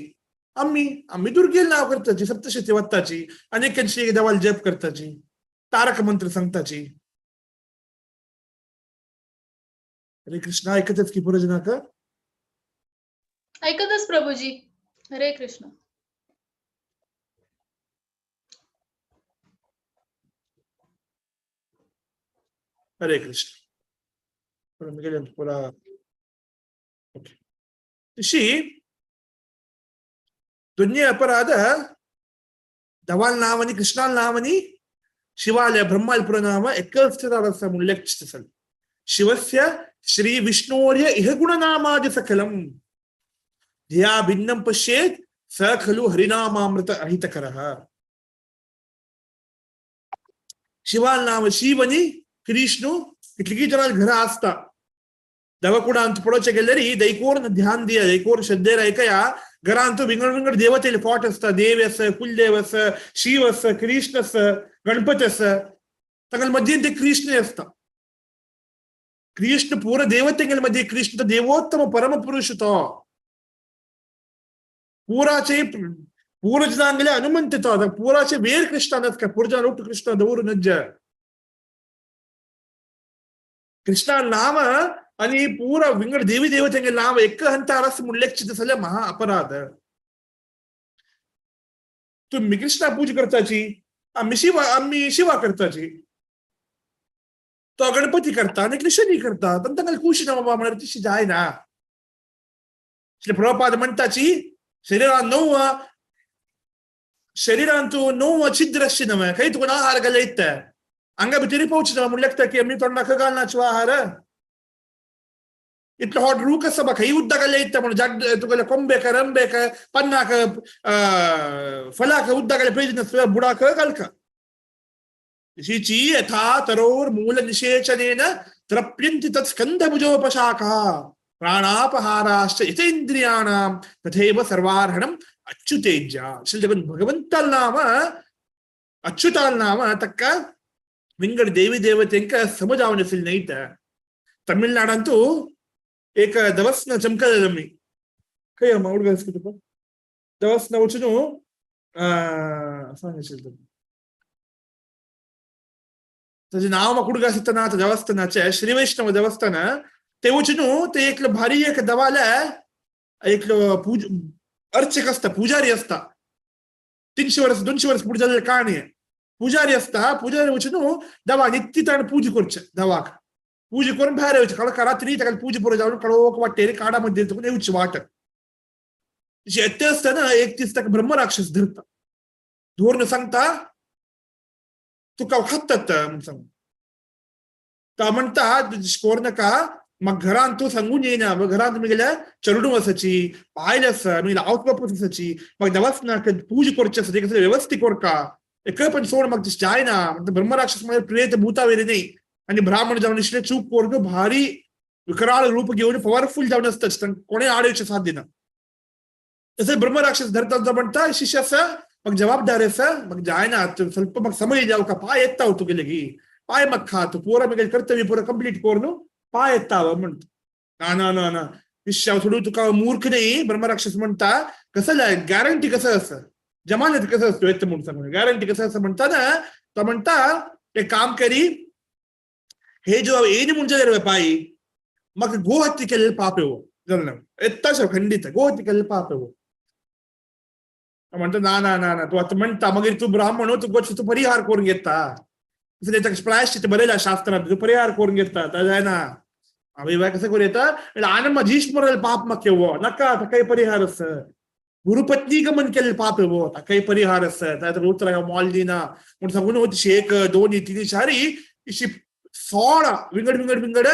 Speaker 2: आम्ही आम्ही दुर्गेल नाव करताची सप्तशती वत्ताची अनेकांशी देवाला जप करताची तारक मंत्र सांगताची. हरे कृष्ण ऐकतच की पुरजनाक
Speaker 1: ऐकतच प्रभूजी. हरे कृष्ण.
Speaker 2: हरे कृष्ण. पुरा ओके. तशी दोन्ही अपराध धवाल नाव आणि कृष्णाल नाव आणि शिवालय ब्रह्माल पुर नाव एकच उल्लेख. शिवस्य श्री विष्णोर्य इह गुणनामादि सकलम धिया भिन्नं पश्येत स खलु हरिनामामृत अहितकरः. शिवाल नाम शिव आणि कृष्णू कितली जणां घरा आसता दवाकुडांत पळोवचें गेल्यार दैकोर ध्यान दिया दैकोर श्रद्धेर ऐकया घरांत विंगड विंगड देवतेले फोट आसता देव आसा कुलदेव आसा शिव आसा कृष्ण आसा गणपती आसा तांगेले मदीं ते कृष्ण आसता. कृष्ण पूरा देवतेंगेले मदीं कृष्ण देवोत्तम परमपुरुष तो पूराचे पूर्वजनांगेले हनुमंत तो पूराचे वेर कृष्ण नासता पूर्वजन ಒಟ್ಟು ಕೃಷ್ಣ ದವರು ನಜ್ಜ कृष्णा नाम आणि पूरा विंगड देवी देवतेंगे नाम एक हंतार मुल्लेक्षित जाल्यार महा अपराध. तुम्ही कृष्णा पूजा करताची आम्ही शिवा आम्ही शिवा करताची तो गणपती करता आणि कृष्णी करता पण तांकां खुशी ना बाबा म्हळ्यार तशी जायना. प्रभुपाद म्हणटाची शरीरान नव शरीरांतू नव छिद्र आसचे नवे खंय तुका आहार घालयत ते हांगा भितर पावचे ना म्हणल्यार की आमी तोंडाक घालनाचो आहार इतलो हॉट रूख आसा बा खंय उदक घालयत म्हणून जाग तुगेले कोंबेक रंबेक पन्नाक फलाक उदक घालप प्रयोजन नासता बुडाक घालका. तशीची यथा तरोर मूल निषेचनेन तृप्यन्ति तत्स्कन्धभुजोपशाखा प्राणापहाराश्च यतेन्द्रियाणां तथैव सर्वार्हणम् अच्युतेज्या. भगवंताल नाम अच्युताल नाम तक्क विंगड देवी देवतेंक समजावन असेल नाही. तर तमिळनाडांतू एक दवस्न चमकल खंय हुडग तुका दवस्न वचून सांगशील ताजें नांव म्हाका उडगास येता ना देवस्थानाचें श्री वैष्णव देवस्थान ते वचून ते एकलो भारी एक देवाले एकलो पूज अर्चक आसता पुजारी आसता 300 वर्स 200 वर्स फुडें जाल्ले काणी पुजारी आसता पुजारी वचून देवा नित्य ताणें पूजा करचें देवाक पूजा करून भायर येवचें काळोख रात्री ताका पूजा पुरो जावन काळोख वाटेर काडा मदीं तुका येवची वाट येता आसतना एक दीस ताका ब्रह्मराक्षस धरता धरून सांगता तुका खातात म्हूण सांगून तो म्हणटा कोर नाका म्हाका घरान तूं सांगून येयना घरांत तुमी चेडूं आसाची बायल आसा मागीर आवय बापूय आसाची म्हाका देवाच ना पूजा करची आसा तेका वेवस्थीत करका एक पण सोड म्हाका तशें जायना. म्हणटा ब्रह्मराक्षस म्हळ्यार प्रेत भूता वेरे न्ही आणि ब्राह्मण जावन आशिल्ले चूक करून भारी विकराळ रूप घेवन पॉवरफुल जावन आसता कोणें आड येवचें साथ दिना. तशें ब्रह्मराक्षस धरता तो म्हणटा शिष्य आसा म्हाका जबाबदार आसा म्हाका जायना ಸ್ವಲ್ಪ म्हाका समय जावका पांय येता तुगेले गी पांय म्हाका खा तूं पुरो म्हगेलें कर्तव्य पुरो कंप्लीट कर न्हू पांय येता म्हणटा. ना ना ना ना शिष्य सोडून तुका मूर्ख न्ही ब्रह्मराक्षस म्हणटा कसं गॅरंटी कसं आसा जमानत कसं असतो येता म्हणून सांगून गॅरंटी कसं आसा म्हणटा ना तो म्हणटा ते काम करी हे जो येयनी म्हूण जाल्यार पायी म्हाका गोहत्या केल्लें पाप येवो जालें येता खंडीत गोहत्या केल्लें पाप येवो. म्हणटा ना ना ना ना तूं आतां म्हणटा मागीर तूं ब्राह्मण तूं गोश्ट तूं परिहार करून घेता तसं प्रायश्चित बरयला शास्त्रात परिहार करून घेता ता जायना. आम्ही कसं करू येता आनंद भीष्मरल पाप मग नका काही परिहार अस. गुरुपत्नी गमन केलेलं पाप हो ताकाय परिहार आसा. ताका उतरां मोल दिना म्हूण सांगून तशी 1 2 3 4 अशी 16 विंगड विंगड विंगड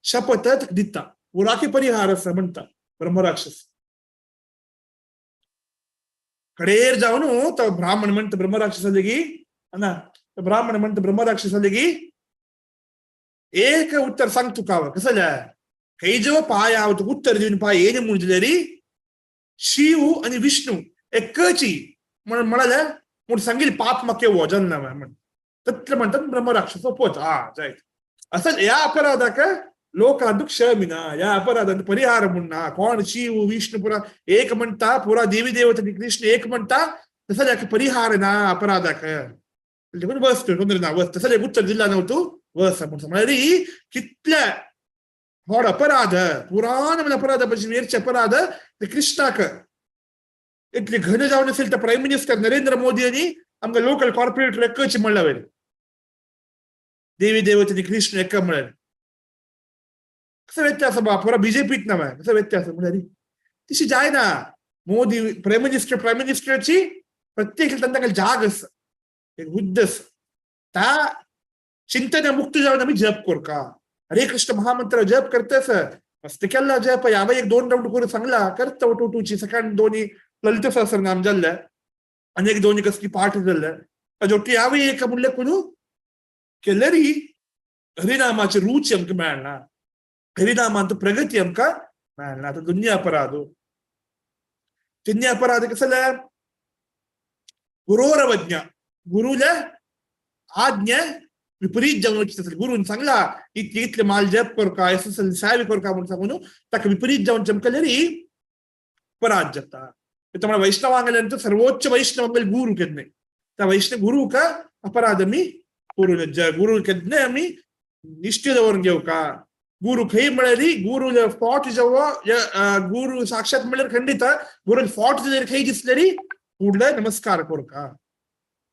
Speaker 2: शपथ दिता. पुराके परिहार आसा म्हणटा ब्रह्मराक्षस. कडेर जावन तो ब्राह्मण म्हणटा ब्रह्मराक्षस लेगी ना, ब्राह्मण म्हणटा ब्रह्मराक्षस लेगी एक उत्तर सांग तुका कसं खंय पाय हांव तुका उत्तर दिवन पाय येयलें म्हूण जाल्यार शिव आणि विष्णू एकची म्हणून म्हणाले म्हूण सांगील पाप म्हाका वजन ना म्हण तत्ल म्हणटात ब्रह्मराक्षस पोच हा जायत. असं ह्या अपराधाक लोकांत क्षमिना, ह्या अपराधांत परिहार म्हूण ना. कोण शिव विष्णू पुरा एक म्हणटा, पुरा देवी देवता कृष्ण एक म्हणटा, तसं जाका परिहार ना अपराधाक देखून बस तोंदरे ना बस तसं उत्तर दिला न्हू बस म्हण म्हळ्यार कितल्या व्हड अपराध पुराण म्हणजे अपराध पशी वेरचे अपराध ते कृष्णाक इतले घन जावन असेल तर प्राईम मिनिस्टर नरेंद्र मोदी यांनी आमकां लोकल कॉर्पोरेटर एकच म्हणला वयर देवी देवतेनी कृष्ण एक म्हळ्यार कसं व्यत्यास बा पुरा बीजेपीत ना कसं व्यत्यास म्हळ्यार तशी जायना. मोदी प्राईम मिनिस्टर प्राईम मिनिस्टरची प्रत्येक तांकां जाग आसा, एक बुद्ध आसा, ता चिंतन मुक्त जावन आमी जप करका. हरे कृष्ण महामंत्र जप करतेस मस्त केला जप यावे 1 2 राऊंड करून सांगला करता उठूची सकाळ 2 ललित सहस्रनाम जाल्ले आनी 1 2 कसली पाठ जाल्ले जोटी यावे एक म्हणले कोणू केल्यारी हरिनामाची रुची आमकां मेळना, हरिनामांत प्रगती आमकां मेळना. आतां दोन्ही अपराध, तिन्ही अपराध कसं जालें गुरोरवज्ञा, गुरुला आज्ञा विपरीत जावन वचत आसलें. गुरून सांगला इतले इतले माल जप करका असं सावी करका म्हणून सांगून ताका विपरीत जावन चमकल्यारी अपराध जाता. त्यामुळे वैष्णवांगल्यानंतर सर्वोच्च वैष्णव आमगेले गुरु केन्नाय त्या वैष्णव गुरु का अपराध आमी करू नज. गुरु केन्नाय आमी निश्ठे दवरून घेवका. गुरु खंय म्हळ्यार गुरु फोट जेव्हा गुरु साक्षात म्हळ्यार खंडित गुरु फोट जर खंय दिसल्यारी फुडले नमस्कार करका.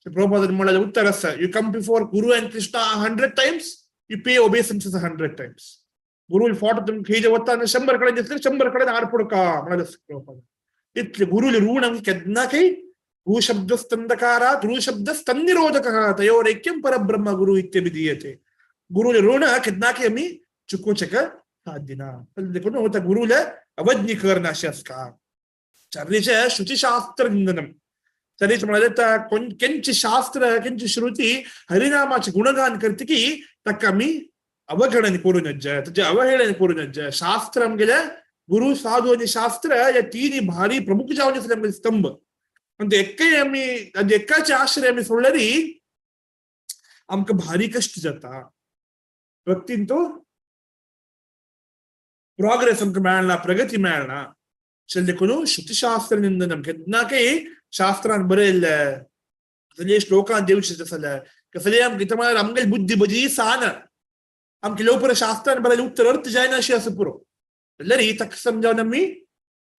Speaker 2: प्रभुपाद म्हळ्यार उत्तर आसा, you come before guru and Krishna 100 times, you pay obeisances 100 times. गुरु फोट तुमकां खंय जे वता 100 कडेन दिसले 100 कडेन आड पडका म्हळ्यार प्रभुपाद. इतले गुरुले ऋण आमकां केन्ना खंय भूशब्दस्तंदकारात् ऋशब्दस्तन्निरोधकः तयोरैक्यं परब्रह्म गुरु इत्यभिधीयते. गुरुले ऋण केन्ना खंय आमी चुकोवचें साध्य ना. देखून त्या गुरुले अवज्ञ करना अशें आसता. चार्लीचें श्रुतिशास्त्र निंदनम तरीच म्हळ्यार केंची शास्त्र केंची श्रुती हरिनामाचे गुणगान करता की ताका आमी अवगणन करूं नज, ताचें अवहेळन करूं नज. शास्त्र आमगेले गुरु साधू आनी शास्त्र ह्या तिनी भारी प्रमुख जावन आसले आमगेले स्तंभ. आनी ते एकय आमी एकाचे आश्रय आमी सोडल्यार आमकां भारी कश्ट जाता. भक्तीन तो प्रोग्रेस आमकां मेळना, प्रगती मेळना. देखून श्रुतिशास्त्र निंदनम केन्ना काही शास्त्रान बरयल्लें कसले श्लोकान दिवचे आसले कसले आमकां म्हळ्यार आमगेली बुद्धी बरी सान आमकां लवकर शास्त्रान बरयल्लें उत्तर अर्थ जायना अशें आसा पुरो. जाल्यार ताका समजावन आमी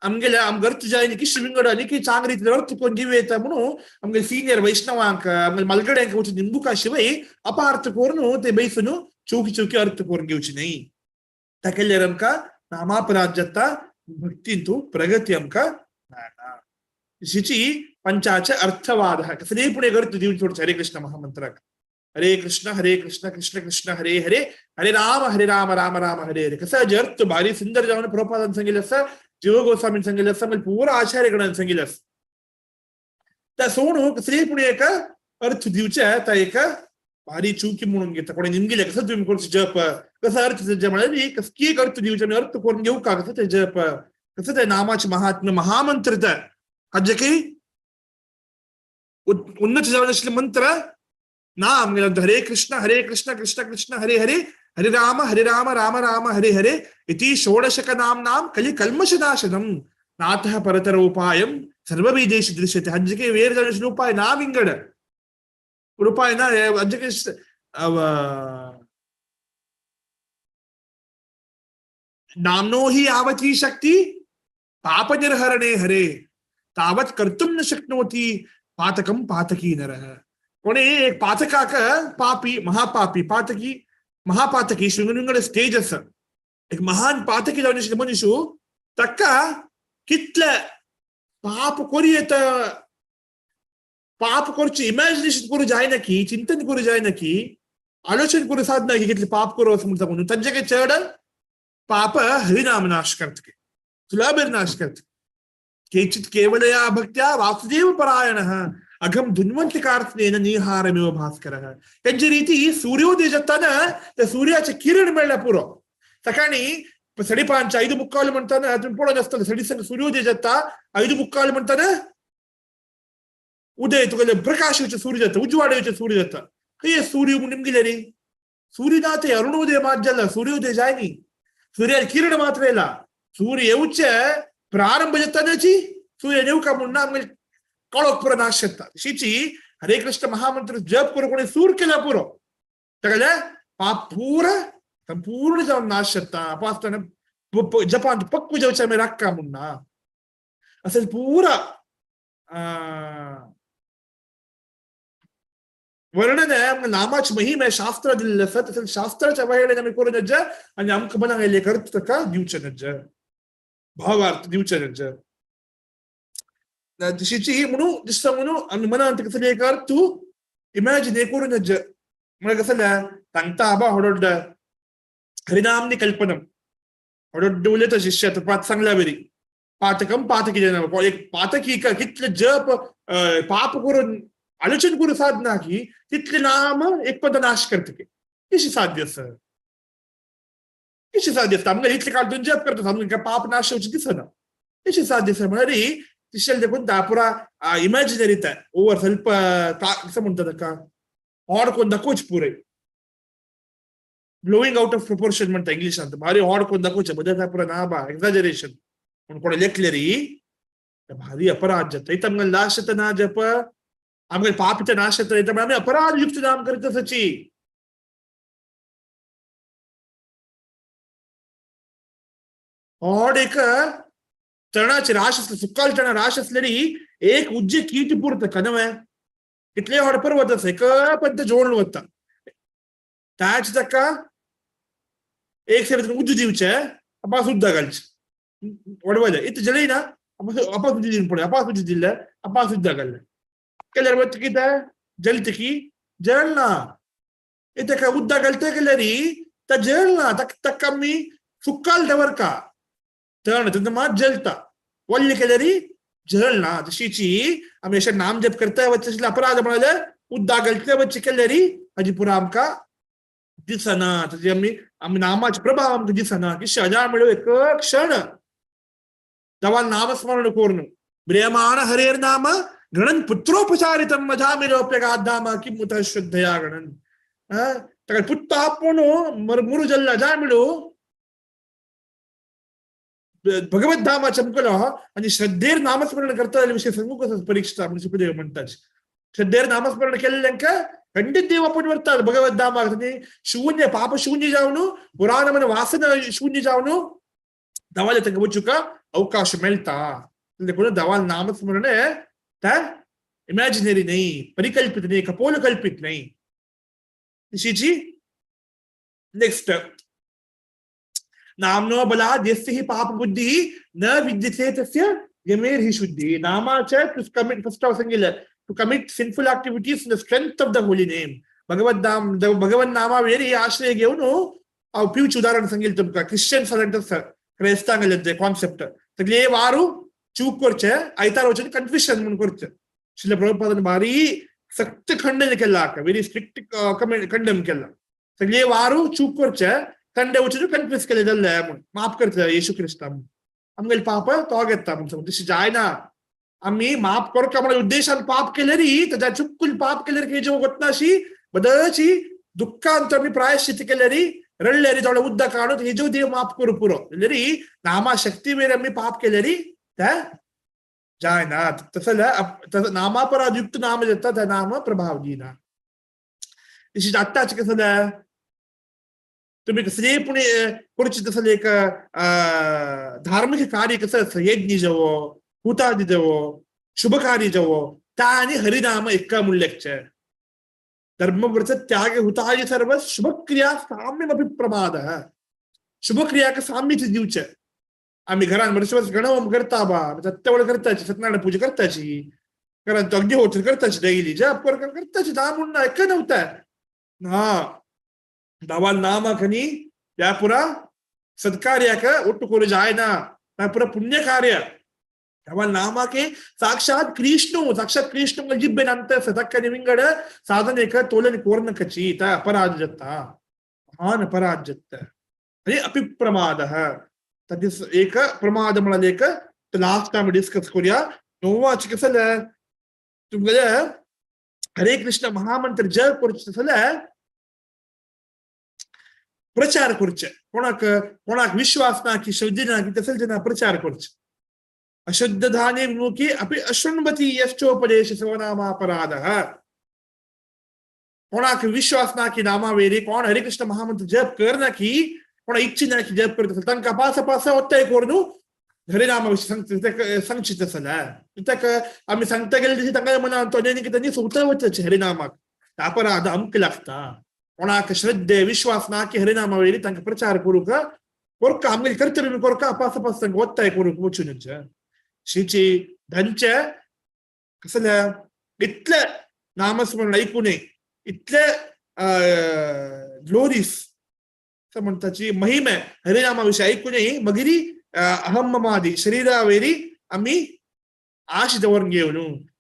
Speaker 2: आमगेले आमकां अर्थ जायना की विंगड आनी की चांग रितीन अर्थ करून दिवं येता म्हणून आमगेले सिनियर वैष्णवांक आमगेले मलगड्यांक वचून निंबुका शिवाय अपार्थ करून ते बैसून चौकी चौकी अर्थ करून घेवची न्हय. ताका केल्यार आमकां नामापराध जाता, भक्तीन तूं प्रगती आमकां मेळना. तशीची पंचाचे अर्थवाद कसलेय पूण एक अर्थ दिवन सोडचे हरे कृष्ण महामंत्राक. हरे कृष्ण हरे कृष्ण कृष्ण कृष्ण हरे हरे हरे राम हरे राम राम राम हरे हरे. कसं जे अर्थ भारी सुंदर जावन प्रभुपादान सांगिल्लें आसा, जीव गोस्वामीन सांगिल्लें आसा, मागीर पुरा आचार्यगणान सांगिल्लें आसा. त्या सोडून कसलेय पूण एक अर्थ दिवचे त्या एक भारी चुकी म्हणून घेता. कोणी निमगिले कसं तुमी करचें जप कसो अर्थ म्हळ्यार कसली एक अर्थ दिवचे आमी अर्थ करून घेवका कसं तें जप कसं ते नामाचे महात्म्य महामंत्र ते हाजे काही उन्नत जावन आशिल्ले मंत्र ना आमगेले हरे कृष्ण हरे कृष्ण कृष्ण कृष्ण हरे हरे हरे राम राम राम हरे हरे इति षोडशक नाम नाम कलि कल्मषनाशनम नाथः परतरोपायं सर्वबीजेषु दृश्यते. हाजे वेर जावन उपाय ना विंगड उपाय ना हाजे नामनो ही आवती शक्ति पाप निर्हरणे हरे तावत् कर्तुं न शक्नोति पातकं पातकी नरः. कोणी एक पातकाक पापी महापापी पातकी महापातकी विंगड विंगड स्टेज आसा. एक महान पातकी जावन आशिल्ले मनीस ताका कितले पाप करी येता, पाप करचे इमॅजिनेशन करूं जायना की, चिंतन करूं जायना की, आलोचन करूं साधना की कितले पाप करूं असं म्हणटा म्हणून तांचे काय चड पाप हरिनाम नाश करतके, सुलभेर नाश करतके. केचित केवलया भक्त्या वासुदेव परायणः अघम धुन्वंतिकार्थनेन निहारमिव भास्करः. त्यांची रीती सूर्योदय जाताना त्या सूर्याचे किरण मेळ्ळ्या पुरो. सकाळी 5:30 5:45 म्हणताना तुम्ही पळोवन आसतले 5:30 सूर्योदय जाता, 5:45 म्हणताना उदय तुगेले प्रकाश येवचे सूर्य जाता, उजवाड येवचे सूर्य जाता. खंय सूर्य म्हणून गेले रे, सूर्य ना ते अरुणोदय मात जाला, सूर्योदय जाय न्ही, सूर्यार किरण मात्र येयला. सूर्य येवचे प्रारंभ जातानाची सूर्य येवका म्हणून आमगे काळोख पुरो नाश जाता. तशीची हरे कृष्ण महामंत्र जप करून कोणी सूर केला पुरो, तागेले पाप पुरा संपूर्ण जावन नाश जाता. आसतना जपान पक्व जावचे आमी राखा म्हूण ना असेल पुरा वर्णन आहे. नामाची महिमा शास्त्र दिलेलं आसा, तशें शास्त्राच्या अवहेलना आमी करूं नज आनी आमकां मनाक आयिल्लें अर्थ ताका दिवचें नज, भावार्थ दिवचें नज. तशीची म्हणून दिसता म्हणून आमी मनांत कसलें एक अर्थ तूं इमॅजिन हे करूं नज. म्हळ्यार कसलें सांगता आबा होडोड हरिनामनी कल्पनम होडोड उलयता शिष्य आतां पात सांगल्या बरी पातकम पातकी जना एक पातकी कितले जप पाप करून आलोचन करून साधना की तितले नाम एक पद नाश करतके. कशी साध्य आसा, कशी साध्य आसता? आमकां इतले काळ जप करता आमकां पाप नाश जावचें दिसना, कशी साध्य आसा? म्हळ्यार तिशेल देखून ता पुरा इमॅजिनरी ते ओवर ಸ್ವಲ್ಪ कसं म्हणटा ताका हॉड कोण दाखोवचें पुराय ब्लोईंग आउट ऑफ प्रोपोर्शन म्हणटा इंग्लिशांत, भारी हॉड कोण दाखोवचें बदल पुरा ना बा एक्झाजरेशन म्हूण कोणें लेखलें री भारी अपराध जाता. इथं आमकां लाश येता ना जप आमकां पाप नाश जाता, इथं आमी अपराध युक्त नाम करीत आसाची. हॉड एक तणाचे राश असले सुकाल तणा राश असलेली एक उज्जे कीट पुरता कनवे कितले हॉड पर्वत आसा एक पंत जोडून वता ताच ताका एक सायडीन उज्जू दिवचे अपास उद्दा घालचे वडवले इथं जळयना अपास उज्जू दिवन पळय अपास उज्जू दिल्ले अपास उद्दा घाल्ले केल्यार वता कितें जळटा की जळना. ताका उद्दा घालता केल्यार ता जळना, ताका आमी सुकाल दवरका तण तेन्ना मात जळटा, वल्ले केल्यार जळना. तशीची आमी अशें नाम जप करता वचचे अपराध म्हळ्यार उद्दा घालतले वचचे केल्यार हाजी पुरा आमकां दिसना, ताजी आमी आमी नामाचे प्रभाव आमकां दिसना. की शजा मेळ्यो एक क्षण दवा नामस्मरण करून प्रियमाण हरेर नाम गणन पुत्रोपचारितम मजामिरोप्यगाधाम किं मुतः श्रद्धया गणन. ताका पुत्त आपूण मुरू जल्ला जा मेळू भगवत धामा चमकलो आणि श्रद्धेर नामस्मरण करता विषय सांगू कसं परीक्षा म्हणजे सुखदेव म्हणतात श्रद्धेर नामस्मरण केल्ल्यांका खंडित देव आपण वरतात भगवत धामाक. शून्य पाप शून्य जावन पुराण मन वासना शून्य जावन दवाले तांकां वचूंक अवकाश मेळटा. देखून दवाल नामस्मरण त्या इमॅजिनरी न्ही, परिकल्पित न्ही, कपोल कल्पित न्ही. तशीची नेक्स्ट नामनो बलात् यस्य हि पाप बुद्धिः न विद्यते तस्य यमेर् हि शुद्धिः. नामाचे टू कमिट फर्स्ट ऑफ सांगितलं to commit sinful activities in the strength of the holy name. भगवत नाम भगवत नामावेरी आश्रय घेवन हांव पिवचें उदाहरण सांगितलं तुमकां. क्रिश्चन्स आसा क्रेस्तांगेलें ते कॉन्सेप्ट सगळे वारू चूक करचे आयतार वचून कन्फेशन म्हणून करचे. श्रील प्रभुपादान भारी सक्त खंडन केला, व्हेरी स्ट्रिक्ट कंडम केला. सगळे वारू चूक करचे संडे वचून कन्फेस केले जाल्ले म्हूण माफ करतले येशू क्रिस्ता म्हूण आमगेले पाप तो घेता म्हूण. तशें जायना, आमी माफ करका म्हणून उद्देशान पाप केले री ताच्या चुकून पाप केले री जेव वतना अशी बदची दुःखांत आमी प्रायश्चित केले री रडले री थोडे उदक काडून हेज्यो देव माफ करू पुरो री नामा शक्ती वेर आमी पाप केले री ते जायना. तसं नामापराध युक्त नाम जाता त्या नाम प्रभाव दिना. तशीच आत्ताचे कसं जालें तुम्ही कसले पुणे करचे तसं एक धार्मिक कार्य कसं आसता यज्ञ जावो हुतादी जावो शुभ कार्य जावो ता आनी हरिनाम एक्का मुल्ल्याचे. धर्मव्रत त्याग हुताय सर्व शुभक्रिया साम्यमपि प्रमाद. शुभक्रियाक साम्यच दिवचे. आम्ही घरान वर्ष वर्ष गणहोम करता बा, सत्यावळ करताची, सत्यनारायण पूजा करताची, कारण तो अग्निहोत्र करताची, डेली जप करताची, ना म्हणून ऐक नव्हता हा दावाल नामाखनी या पुरा सत्कार्याक ಒಟ್ಟು कोरू जायना, त्या पुरा पुण्य कार्य दावाल नामाके साक्षात कृष्ण, साक्षात कृष्ण जिब्बे ನಂತ ಸದಕ್ಕನಿ ವಿಂಗಡ ಸಾಧನೆಕ ತೋಲನಿ ಕೋರ್ನ ಕಚಿ ತ अपराध जत्ता महान अपराध जत्ता. आणि अपि प्रमाद तदिस एक प्रमाद म्हळ्यार एक लास्ट टाइम डिस्कस करूया. नोवाच कसं तुमगेले हरे कृष्ण महामंत्र जप करूचे जाल्यार प्रचार करचे, कोणाक कोणाक विश्वास ना की श्रद्धे ना की तसले जना प्रचार करचे. अशुद्ध धाने विमुखी अपि अशृण्वती यश्चोपदेश सर्वनामापराध. कोणाक विश्वास ना की नामावेरी कोण हरे कृष्ण महामंत्र जप कर ना की कोणा इच्छा ना की जप करत तांकां पासा पासा ಒತ್ತಾಯ करून हरिनामा विशीं सांगचीत आसल्यार कित्याक आमी सांगता गेले तशी तांकां मनान तो आनी कितें सोंपता वचचे हरिनामाक अपराध आमकां लागता. कोणाक श्रद्धे विश्वास ना की हरिनामा वयली तांकां प्रचार करूंक कोरका आमगेले कर्तव्य कोरका पासा पासा तांकां ಒತ್ತಾಯ करूंक वचून श्रीची धनचे कसले इतले नामस्मरण ऐकू नये, इतले ग्लोरीस म्हणताची महिमे हरिनामा विशीं ऐकू नये, मगरी अहम ममादी शरीरावेरी आमी आश दवरून घेवन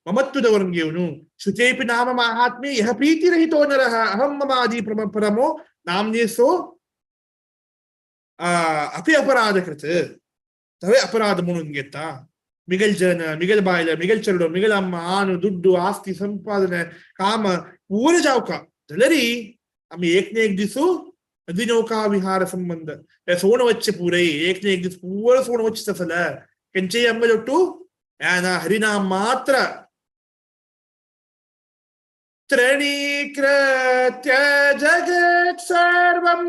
Speaker 2: ममत्व दवरून घेवन श्रुतेपि नाम माहात्म्ये यः प्रीतिरहितो नरः अहम ममादी परमो नामने सो अपि अपराध कृत. तवे अपराध म्हणून घेता. मिगल जन मिगल बायल मिगल चेडो मिगल अम्मा आनु दुड्डू आस्ती संपादने काम पूर जावका जाल्यारी आमी एक ने एक दिसू नौका विहार संबंध सोण वच्चे पुरे एक ने एक दीस पूर सोण वच्चे जाल्यार केंचेय आमगे ಒಟ್ಟು हरिनाम मात्र त्रणीकृत्य जगत् सर्वं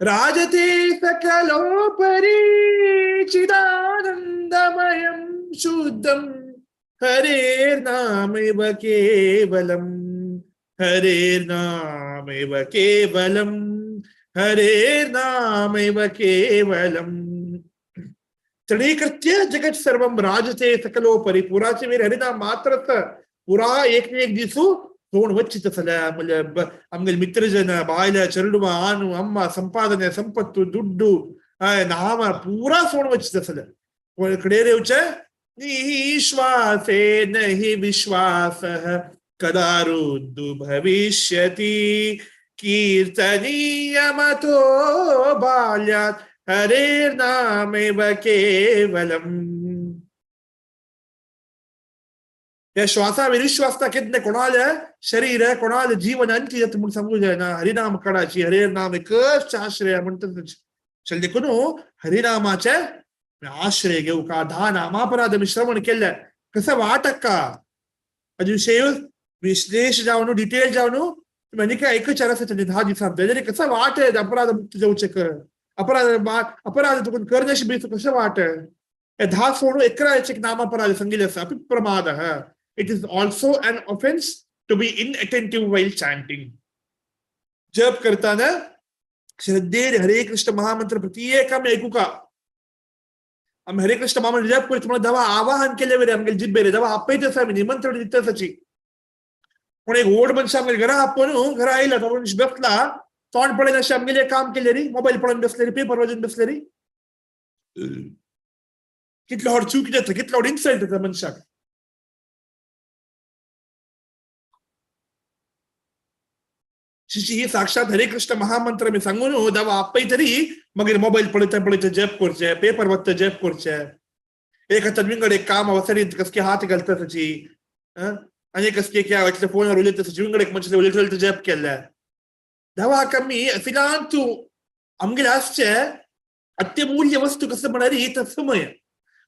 Speaker 2: राजते सकलोपरि चिदानन्दमयं शुद्धं हरेर्नामेव केवलं हरेर्नामेव केवलं हरेर्नामेव केवलम्. तृणीकृत्य जगत सर्वं राजते सकलोपरि पुराचे वीर हरिनाम मात्र पुरा एक ने एक दिसू तोंड वच्चित जाल्यार आमगेले मित्रजन बायल चेडवा आनु अम्मा संपादने संपत्तु दुड्डू नाम पुरा सोण वच्चित जाल्यार कडेर येवचें निश्वासे नहि विश्वासः कदा रुद्धु भविष्यति कीर्तनीयमतो बाल्यात् हरेर्नामेव केवलम्. या श्वासा विश्वासता केन्ना कोणाले शरीर कोणाले जीवन अंती जाता म्हूण सांगू जायना. हरिनाम काडाची हरेर्नाम एकच आश्रय म्हणटा देखून हरिनामाचे आश्रय घेवका धा नामापराध आमी श्रवण केल्ले कसं वाट अक्का अजून विशय विश्लेष जावन डिटेल जावन आनी काय एकच आसा 10 दिसां जाल्यार कसं वाट अपराध मुक्त जावचें अपराध अपराध तुका करण्याशी बेस कसं वाट 10 सोडून 11 नामापराध सांगितले आसा. अपि प्रमाद. It is also an offence to be inattentive while chanting. जप करताना श्रद्धेन हरे कृष्ण महामंत्र प्रत्येक आमी ऐकूका. आमी हरे कृष्ण महामंत्र जप करीत म्हणून दवा आवाहन केले वेरे आमगे जिब्बेरे दवा आपयत आसा आमी निमंत्रण दिता आसाची. कोण एक व्हड मनशां आमगे घरा आपोवन घरा आयला तो मनीस बसला तोंड पळयन अशें आमगेलें काम केलें री, मोबायल पळोवन बसले री, पेपर वाचून बसले री, कितलो व्हड चूक जाता, कितलो व्हड इन्सल्ट जाता मनशाक. ही साक्षात हरे कृष्ण महामंत्र मी सांगून दावा आपय तरी मागीर मोबायल पळयता पळयता जप करचे, पेपर वाचता जप करचे, एक हातान विंगड एक काम वसरीत कसके हात घालता ताची आनी कसके क्या इतले फोनार उलयता ताची विंगड एक मनशान उलयता उलयता जप केल्ले दावा कमी फिलांतू आमगेले आसचे अत्यमूल्य वस्तू कसं म्हळ्यार ही समय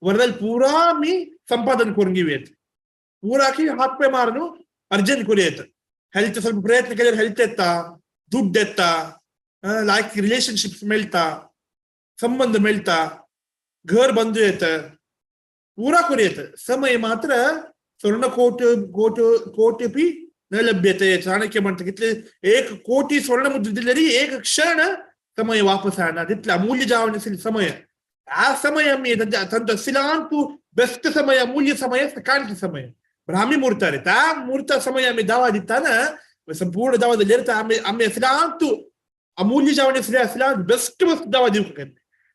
Speaker 2: वरदान पुरा आमी संपादन करून घेवयेत, पुरा की हात पाय मारून अर्जन करूं येत. हेल्थ ಸ್ವಲ್ಪ प्रयत्न केल्यार हेल्थ येता, दुड्ड येता, लायक रिलेशनशिप्स मेळटा, संबंध मेळटा, घर बंधू येत, पुरा करूं येत. समय मात्र स्वर्ण कोट कोट कोटपी न लभ्यते. चाणक्य म्हणटा कितले 1 कोटी स्वर्ण मुद्रा दिली एक क्षण समय वापस येना, तितले अमूल्य जावन आशिल्ले समय. ಆ ಸಮಯ ತಂತ ಸಿಲಾಂತು ಬೆಸ್ಟ್ ಸಮಯ, ಅಮೂಲ್ಯ ಸಮಯ ಸಕಾಲಿಕ ಸಮಯ ಬ್ರಾಹ್ಮಿ ಮುಹೂರ್ತ ರೀ. ತಾ ಮುಹೂರ್ತ ಸಮಯ ಆಮಿ ದಾವಾ ದಿತ್ತಾನ ಸಂಪೂರ್ಣ ದಾವಾದಲ್ಲಿ ಇರ್ತ ಆಮಿ ಆಮಿ ಸಿಲಾಂತು ಅಮೂಲ್ಯ ಜಾವನೆ ಸಿಲಾಂತು ಬೆಸ್ಟ್ ಬೆಸ್ಟ್ ದಾವಾ दिवक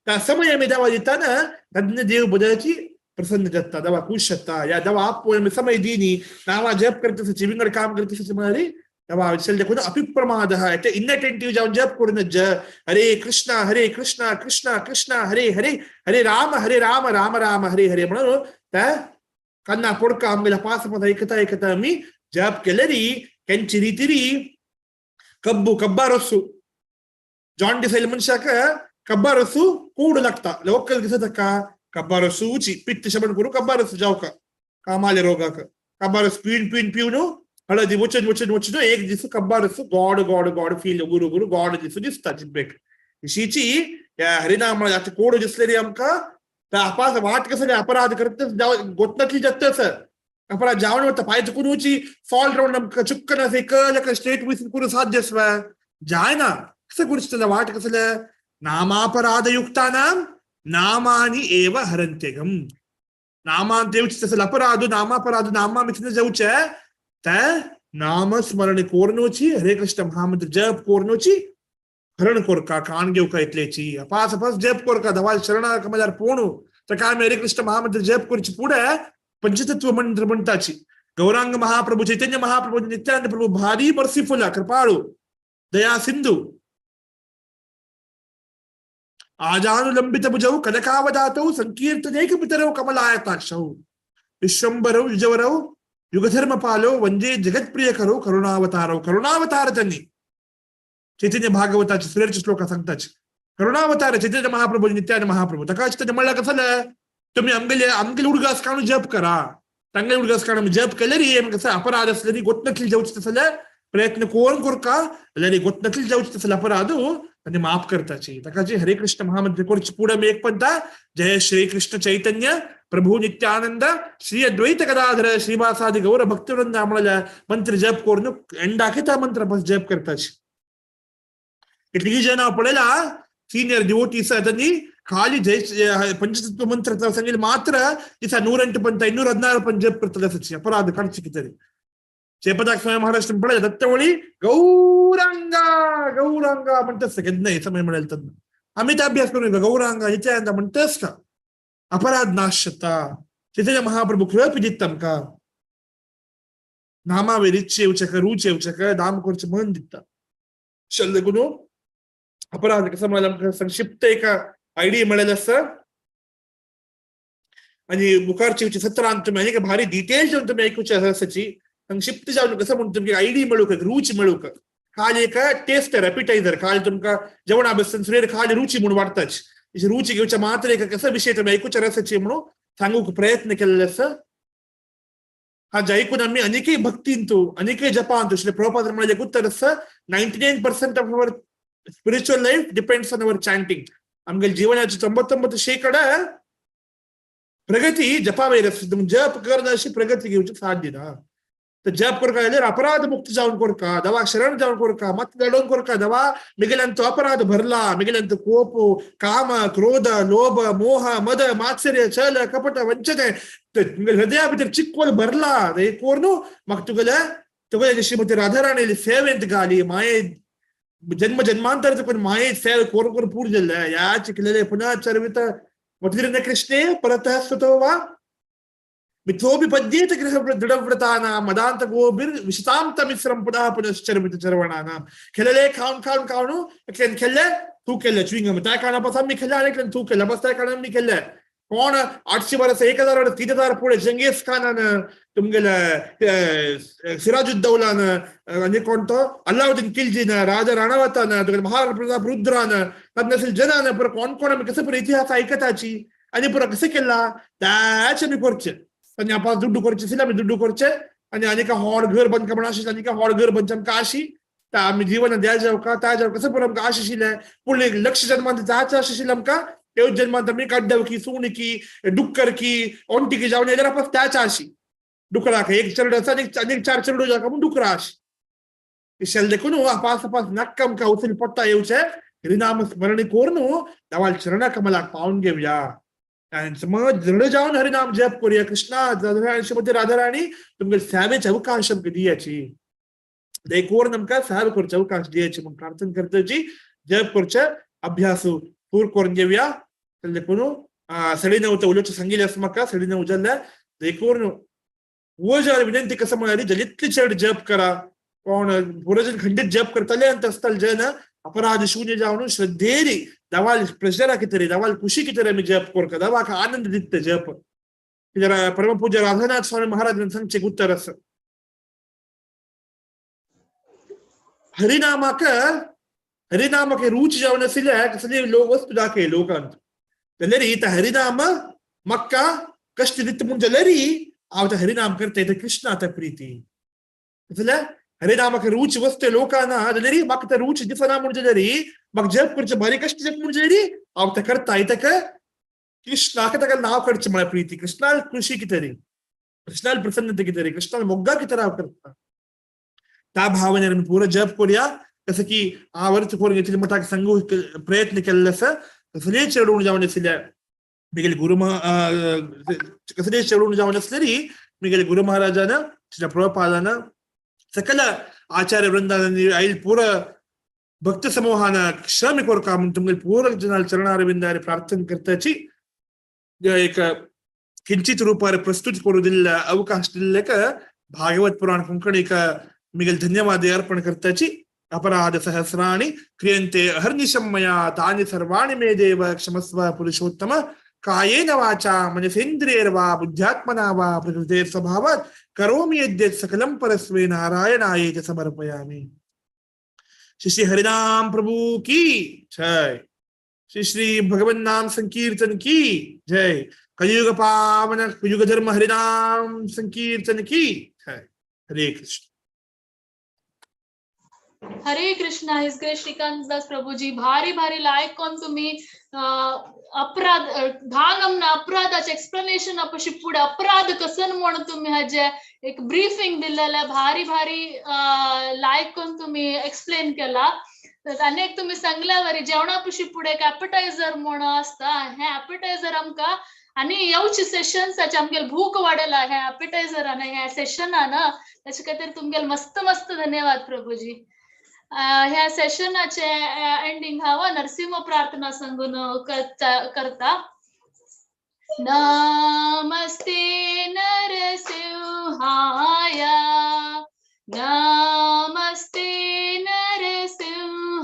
Speaker 2: ता समय आमी दावा दिताना तज्ञ देव बदलची प्रसन्न जाता, दवा खुश जाता. या दवा आप समय दीनी नावा जप करते विंगड काम करते म्हणाली दवा देखून अपिप्रमाद ते इनअटेंटिव्ह जावन जप करून हरे कृष्णा हरे कृष्णा कृष्णा कृष्णा हरे हरे हरे राम हरे राम राम राम हरे हरे म्हणून त्या कान्ना पोडका आमगेल्या पास पास ऐकता ऐकता आमी जप केले री केंची रिती री कब्बू कब्बा रस्सू ಜಾಂಡಿಸ್ आयिल्ल्या मनशाक कब्बा रस्सू कोड लागता लोकल दिसता का कब्बा रस्सू उची पित्त शमन करू कब्बा रस्सू जावका कामाले रोगाक कब्बा रस पिवन पिवन पिवन हळदी वचन वचन वचन एक दीस कब्बा रस्सू गॉड गॉड गॉड फील उगुरू उगुरू गॉड दिसू दिसता जिब्बेक. शिची ह्या हरिनाम आतां कोड दिसले रे आमकां तर अपास वाट कसले अपराध करत गोतनातली जातच अपराध जावन वता पांय चुकून उची फॉल रावंड आमकां चुक्कन असें एकल स्ट्रेट वचून करूं साध्य आसवा जायना. कसं करूं वाट कसले नामापराधयुक्तानां नामानि एव हरन्त्यगम. नामान देवचे तसं अपराध नामापराध नामा मिथन जाऊचे ते नामस्मरण कोरनोची हरे कृष्ण महामंत्र जप कोरनोची हरण कोरका कान घेवका इतलेची अपास अपास जप कोरका धवाल शरणा कमलार पोणू तर काय हरे कृष्ण महामंत्र जप करची पुढे पंचतत्व मंत्र म्हणताची गौरांग महाप्रभू चैतन्य महाप्रभू नित्यानंद प्रभू भारी मर्सीफुल कृपाळू दया सिंधू आजानुलंबित भुजौ कनकावदातौ संकीर्तनैकपितरौ कमलायताक्षौ विश्वंभरौ युजवरौ युगधर्मपालौ वंदे जगत्प्रियकरौ करुणावतारौ. करुणावतार त्यांनी चैतन्य भागवताचे सुरेरचे श्लोक सांगताचे करुणावतार चैतन्य महाप्रभू नित्यानंद महाप्रभू तकाच त्याने म्हणलं कसं तुम्ही आमगेले आमगेले उडगास काढून जप करा तांगेले उडगास काढून जप केले रे कसं अपराध असले री गोतनतली जाऊचे तसले प्रयत्न कोण कोरका जाल्यार गोतनतली जाऊचे तसले अपराध आणि माफ करताची ताकाची हरे कृष्ण महामंत्र करची पुढे मी एक पंता जय श्री कृष्ण चैतन्य प्रभू नित्यानंद श्री अद्वैत गदाधर श्रीवासादि गौर भक्तवृंद आम्हाला मंत्र जप करून एंडाके त्या मंत्र बस जप करताची. कितली जण पळयला सिनियर डिवोटीस त्यांनी खाली जय पंचतत्व मंत्र सांगेल मात्र दिसा 108 पंत 216 पण जप करतले आसाची अपराध काडचे कितें चेपदाक स्वामी महाराष्ट्र पळयला दत्तवळी गौरांगा गौरांगा म्हणतस केन्नाय समय मिळेल तेन्ना आम्ही ते अभ्यास करून गौरांगा नित्यानंद म्हणतस का अपराध नाश जाता. चैतन्य महाप्रभू कृप दिता आमकां नामावेर इच्छे येवचेक रूच येवचेक नाम करचें मन दिता. देखून अपराध कसं म्हळ्यार आमकां संक्षिप्त एक आयडिया मेळ्ळें आसा आणि मुखारची सत्रांत तुमी आनी भारी डिटेल जावन तुमी आयकुचे आसाची संक्षिप्त जावन कसं म्हणून तुमकां आयडिया मेळूंक रूच मेळूंक खाली एक टेस्ट एपिटायझर खाली तुमकां जेवणा बसून सुरेर खाली रुची म्हणून वाडटाच रुची घेवच्या मात्र एक कसं विशय तुमी आयकुचे रसाची म्हणून सांगूंक प्रयत्न केल्ले आसा. हा ऐकून आमी अनेकय भक्तींतू अनेकय जपांतू श्री प्रभुपाद म्हणलें उत्तर आसा 99% of our spiritual life depends on our chanting. आमगे जीवनाचे 99% प्रगती जपावेर आसा. जप करना अशी प्रगती घेवची साध्य ना. तर जप करका जाल्यार अपराध मुक्त जावन करका दवा शरण जावन करका मत लडोवन करका दवा मिगेल्यांतो अपराध भरला मिगेल्यांतो कोप काम क्रोध लोभ मोह मद मात्सर्य छल कपट वंचने हृदया भितर चिक्कोल भरला हे कोर म्हाका तुगेले तुगेले श्रीमती राधाराणीली सेवेंत घाली माये जन्म जन्मांतर तुका माये सेवे कोर कोर पूर जाल्ले ह्या चिकलेले पुनः चरवित मधुर कृष्णे परतः सुतो वा मिथोऽपि पद्येत गृह दृढव्रतानां मदान्त गोभिर् विशतां तमिस्रं पुनः पुनश्चरमित चरवणानां खेळले खावन खावन खावन एकल्यान खेळले तूं केल्ले च्युइंगम त्या कारणां पासून आमी खेळले आनी एकल्यान तूं केल्ले बस त्या कारणान आमी खेळले कोण 800 वर्स 1000 वर्स 3000 पुढे चंगेज खानान तुमगेले सिराजुद्दौलान आनी कोण तो अल्लाउद्दीन खिलजीन राजा राणावतान तुगेले महाराणा प्रताप रुद्रान तज्ञ जनान पुरो कोण कोण आमी कसं पुरो इतिहास आयकताची आनी पुरो कसं केला त्याच आमी करचे आनी आपण दुड्डू करचे आशिल्ले आमी दुड्डू करचे आनी आनी का व्हड घर बांदका म्हण आशिल्लें आनी का व्हड घर बांदचें आमकां आशी ता आमी जीवन द्या जावका ता जावका कसं पुरो आमकां आश आशिल्लें पूण लक्ष जन्मांत जायचें आश आशिल्लें आमकां तेवच जन्मांत आमी काड्डवकी सुणकी डुक्करकी ओंटिकी जावन येयल्यार आपण त्याच आशी डुकराक एक चेडू आसा आनी एक चार चेडू जाका म्हूण डुकरा अशें शेल देखून अपास अपास नाक्क आमकां उचल पडटा येवचें हरिनाम स्मरण करून देवाल चरणा कमलाक पावून घेवया. आनी समज दृढ जावन हरिनाम जप करूया. कृष्णा श्रीमती राधाराणी तुमगे सेवेचे अवकाश आमकां दियाची, देखून आमकां सेवा करचे अवकाश दियाची म्हूण प्रार्थना करताची. जप करचे अभ्यास पूर करून घेवया. देखून 9:30 ते उलोवचें सांगिल्लें आसा म्हाका, 9:30 जाल्ले. देखून वजार विनंती कसं म्हळ्यार जलितली चड जप करा. कोण पुरजन खंडीत जप करताले आनी तसताले जन अपराध शून्य जावन श्रद्धेरी दवाल प्रेशरा कितरे दवाल खुशी कितरे आमी जप करता, दवाक आनंद दिता जप. परमपूज्य राधानाथ स्वामी महाराज सांगचें उत्तर आसा, हरिनामाक हरिनामाक रुची जावन आशिल्ले कसली लोक वस्तू दाखय लोकांत जाल्यार इथं हरिनाम मक्का कष्ट दिता म्हूण जाल्यार हांव ते हरिनाम करता इथं कृष्ण आतां प्रिती. जाल्यार हरिनामाक रुची वस्तू लोकांना जाल्यार म्हाका ते रुची दिसना म्हूण जाल्यार म्हाका जप करचें भारी कश्ट जप म्हूण जाल्यार हांव तें करता. इतक कृष्णाक ताका नांव करचें म्हळ्यार प्रिती, कृष्णाल खुशी कितें, कृष्णाल प्रसन्नता कितें, कृष्णाल मोग्गा कितें हांव करता. त्या भावनेन आमी पुरो जप करूया. जसं की आवर्त करून घेतली मठाक सांगू प्रयत्न केल्ले आसा. कसलेय चेडूण जावन आशिल्ले मिगेले गुरु कसलेय चेडूण जावन आसलेरी मिगेले गुरु महाराजान श्री प्रभुपादान सकल आचार्य वृंदान आयल पूर भक्त समूहान क्षमे कोरका म्हूण तुमगेले पूर जनाल चरणारविंदार प्रार्थना करताची. एक किंचित रूपार प्रस्तुत करू दिल्ले अवकाश दिल्लेक भागवत पुराण कोंकणीक मिगेल धन्यवाद अर्पण करताची. अपराध सहस्राणि क्रियन्ते अहर्निशं मया तानि सर्वाणि मे देव क्षमस्व पुरुषोत्तम. कायेन वाचा मनसेन्द्रियैर्वा बुद्ध्यात्मना वा प्रकृतेः स्वभावात् करोमि यद्यत् सकलं परस्मै नारायणायेति समर्पयामि. श्री श्री हरिनाम प्रभु की जय. श्री श्री भगवन् नाम संकीर्तन की जय. कलियुग पावन युग धर्म हरिनाम संकीर्तन की जय. हरे कृष्ण.
Speaker 1: हरे Krishna. His grace Shrikant Das Prabhuji, भारी भारी लायक कोण तुम्ही अपराध धांग अपराधाचे एक्सप्लेनेशन अपशी पुढे अपराध कसन म्हणून तुम्ही हाजे एक ब्रीफिंग दिलेलं भारी भारी लायक कोण तुम्ही एक्सप्लेन केला. अनेक तुम्ही सांगल्यावर जेवणापशी पुढे एक ॲपेटायझर म्हणून असता, हे ॲपेटायझर आमका आणि येवचे सेशन्साचे आमगेल भूक वाडला ह्या ॲपेटायझरान ह्या सेशनान, त्याचे खातीर तुमगेल मस्त मस्त धन्यवाद प्रभूजी. ह्या सेशनाचे एंडिंग हांव नरसिंह प्रार्थना सांगून करता. नमस्ते नरसिंहाय, नमस्ते नरसिंहाय,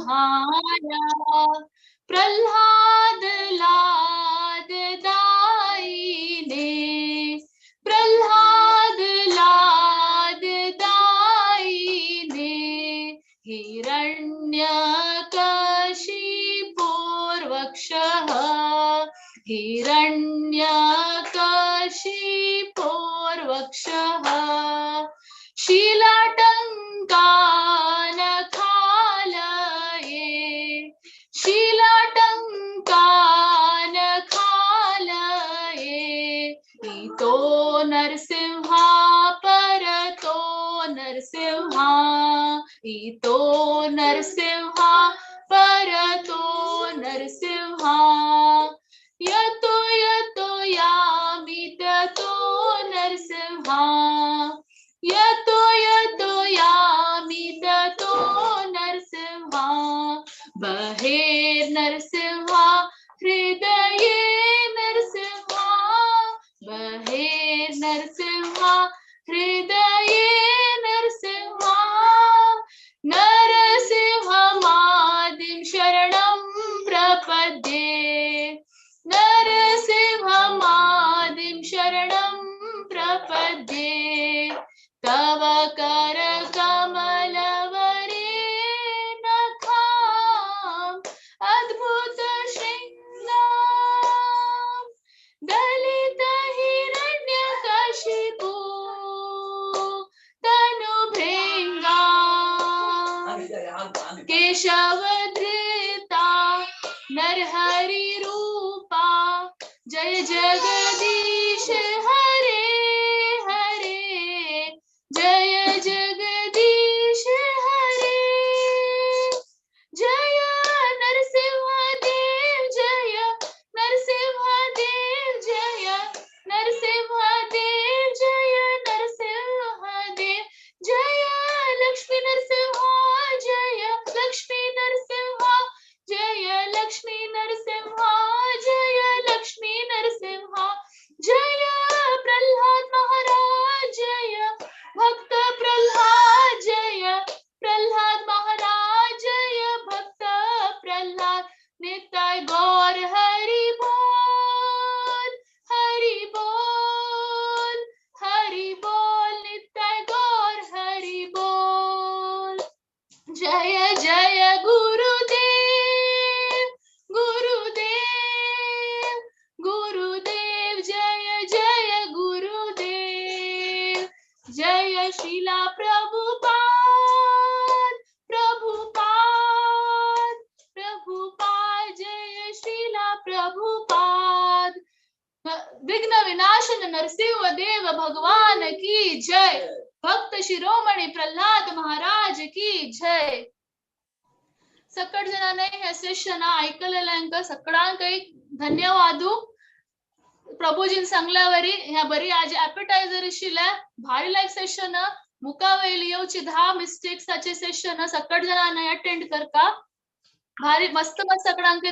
Speaker 1: प्रल्हाद लाद दायिने, प्रल्हाद लाद दायिने, हिरण्यकशिपोर्वक्षः, हिरण्यकशिपोर्वक्षः, शिलाटङ्कानखालये, शिलाटङ्कानखालये, इतो नरसिंहा परतो नरसिंहा, इतो नरसिंहा परतो नरसिंहा, यतो यतो यामि ततो नरसिंहा, यतो यतो यामि ततो नरसिंहा, बहेर नरसिंहा हृदये नरसिंहा, बहेर नरसिंहा हृदये नरसिंहा, नरसिंहमादिं शरणं प्रपद्ये, नरसिंहमादिं शरणं प्रपद्ये, तव करकमलवरे नखां अद्भुत शृङ्गां दलित हिरण्यकशिपु तनुभृङ्गां केशवधृता नरहरिरूपा जय जगदीश हरे हरे, जय श्रीला प्रभुपाद, प्रभुपाद, प्रभुपाद, जय श्रीला प्रभुपाद। विघ्न विनाशन नरसिंह देव भगवान की जय। भक्त शिरोमणी प्रल्हाद महाराज की जय। सकट जणांनी हे सेशन ऐकलेल्यांक सगळ्यांक एक धन्यवादू। प्रभूजीन सांगल्यावरी ह्या बरी आज ॲपेटायझर आशिल्ले, भारी लायक सेशन। मुखावयली येवची 10 मिस्टेक्साचे सेशन सकट जणांनी अटेंड करका, भारी मस्त मस्त सगळ्यांक।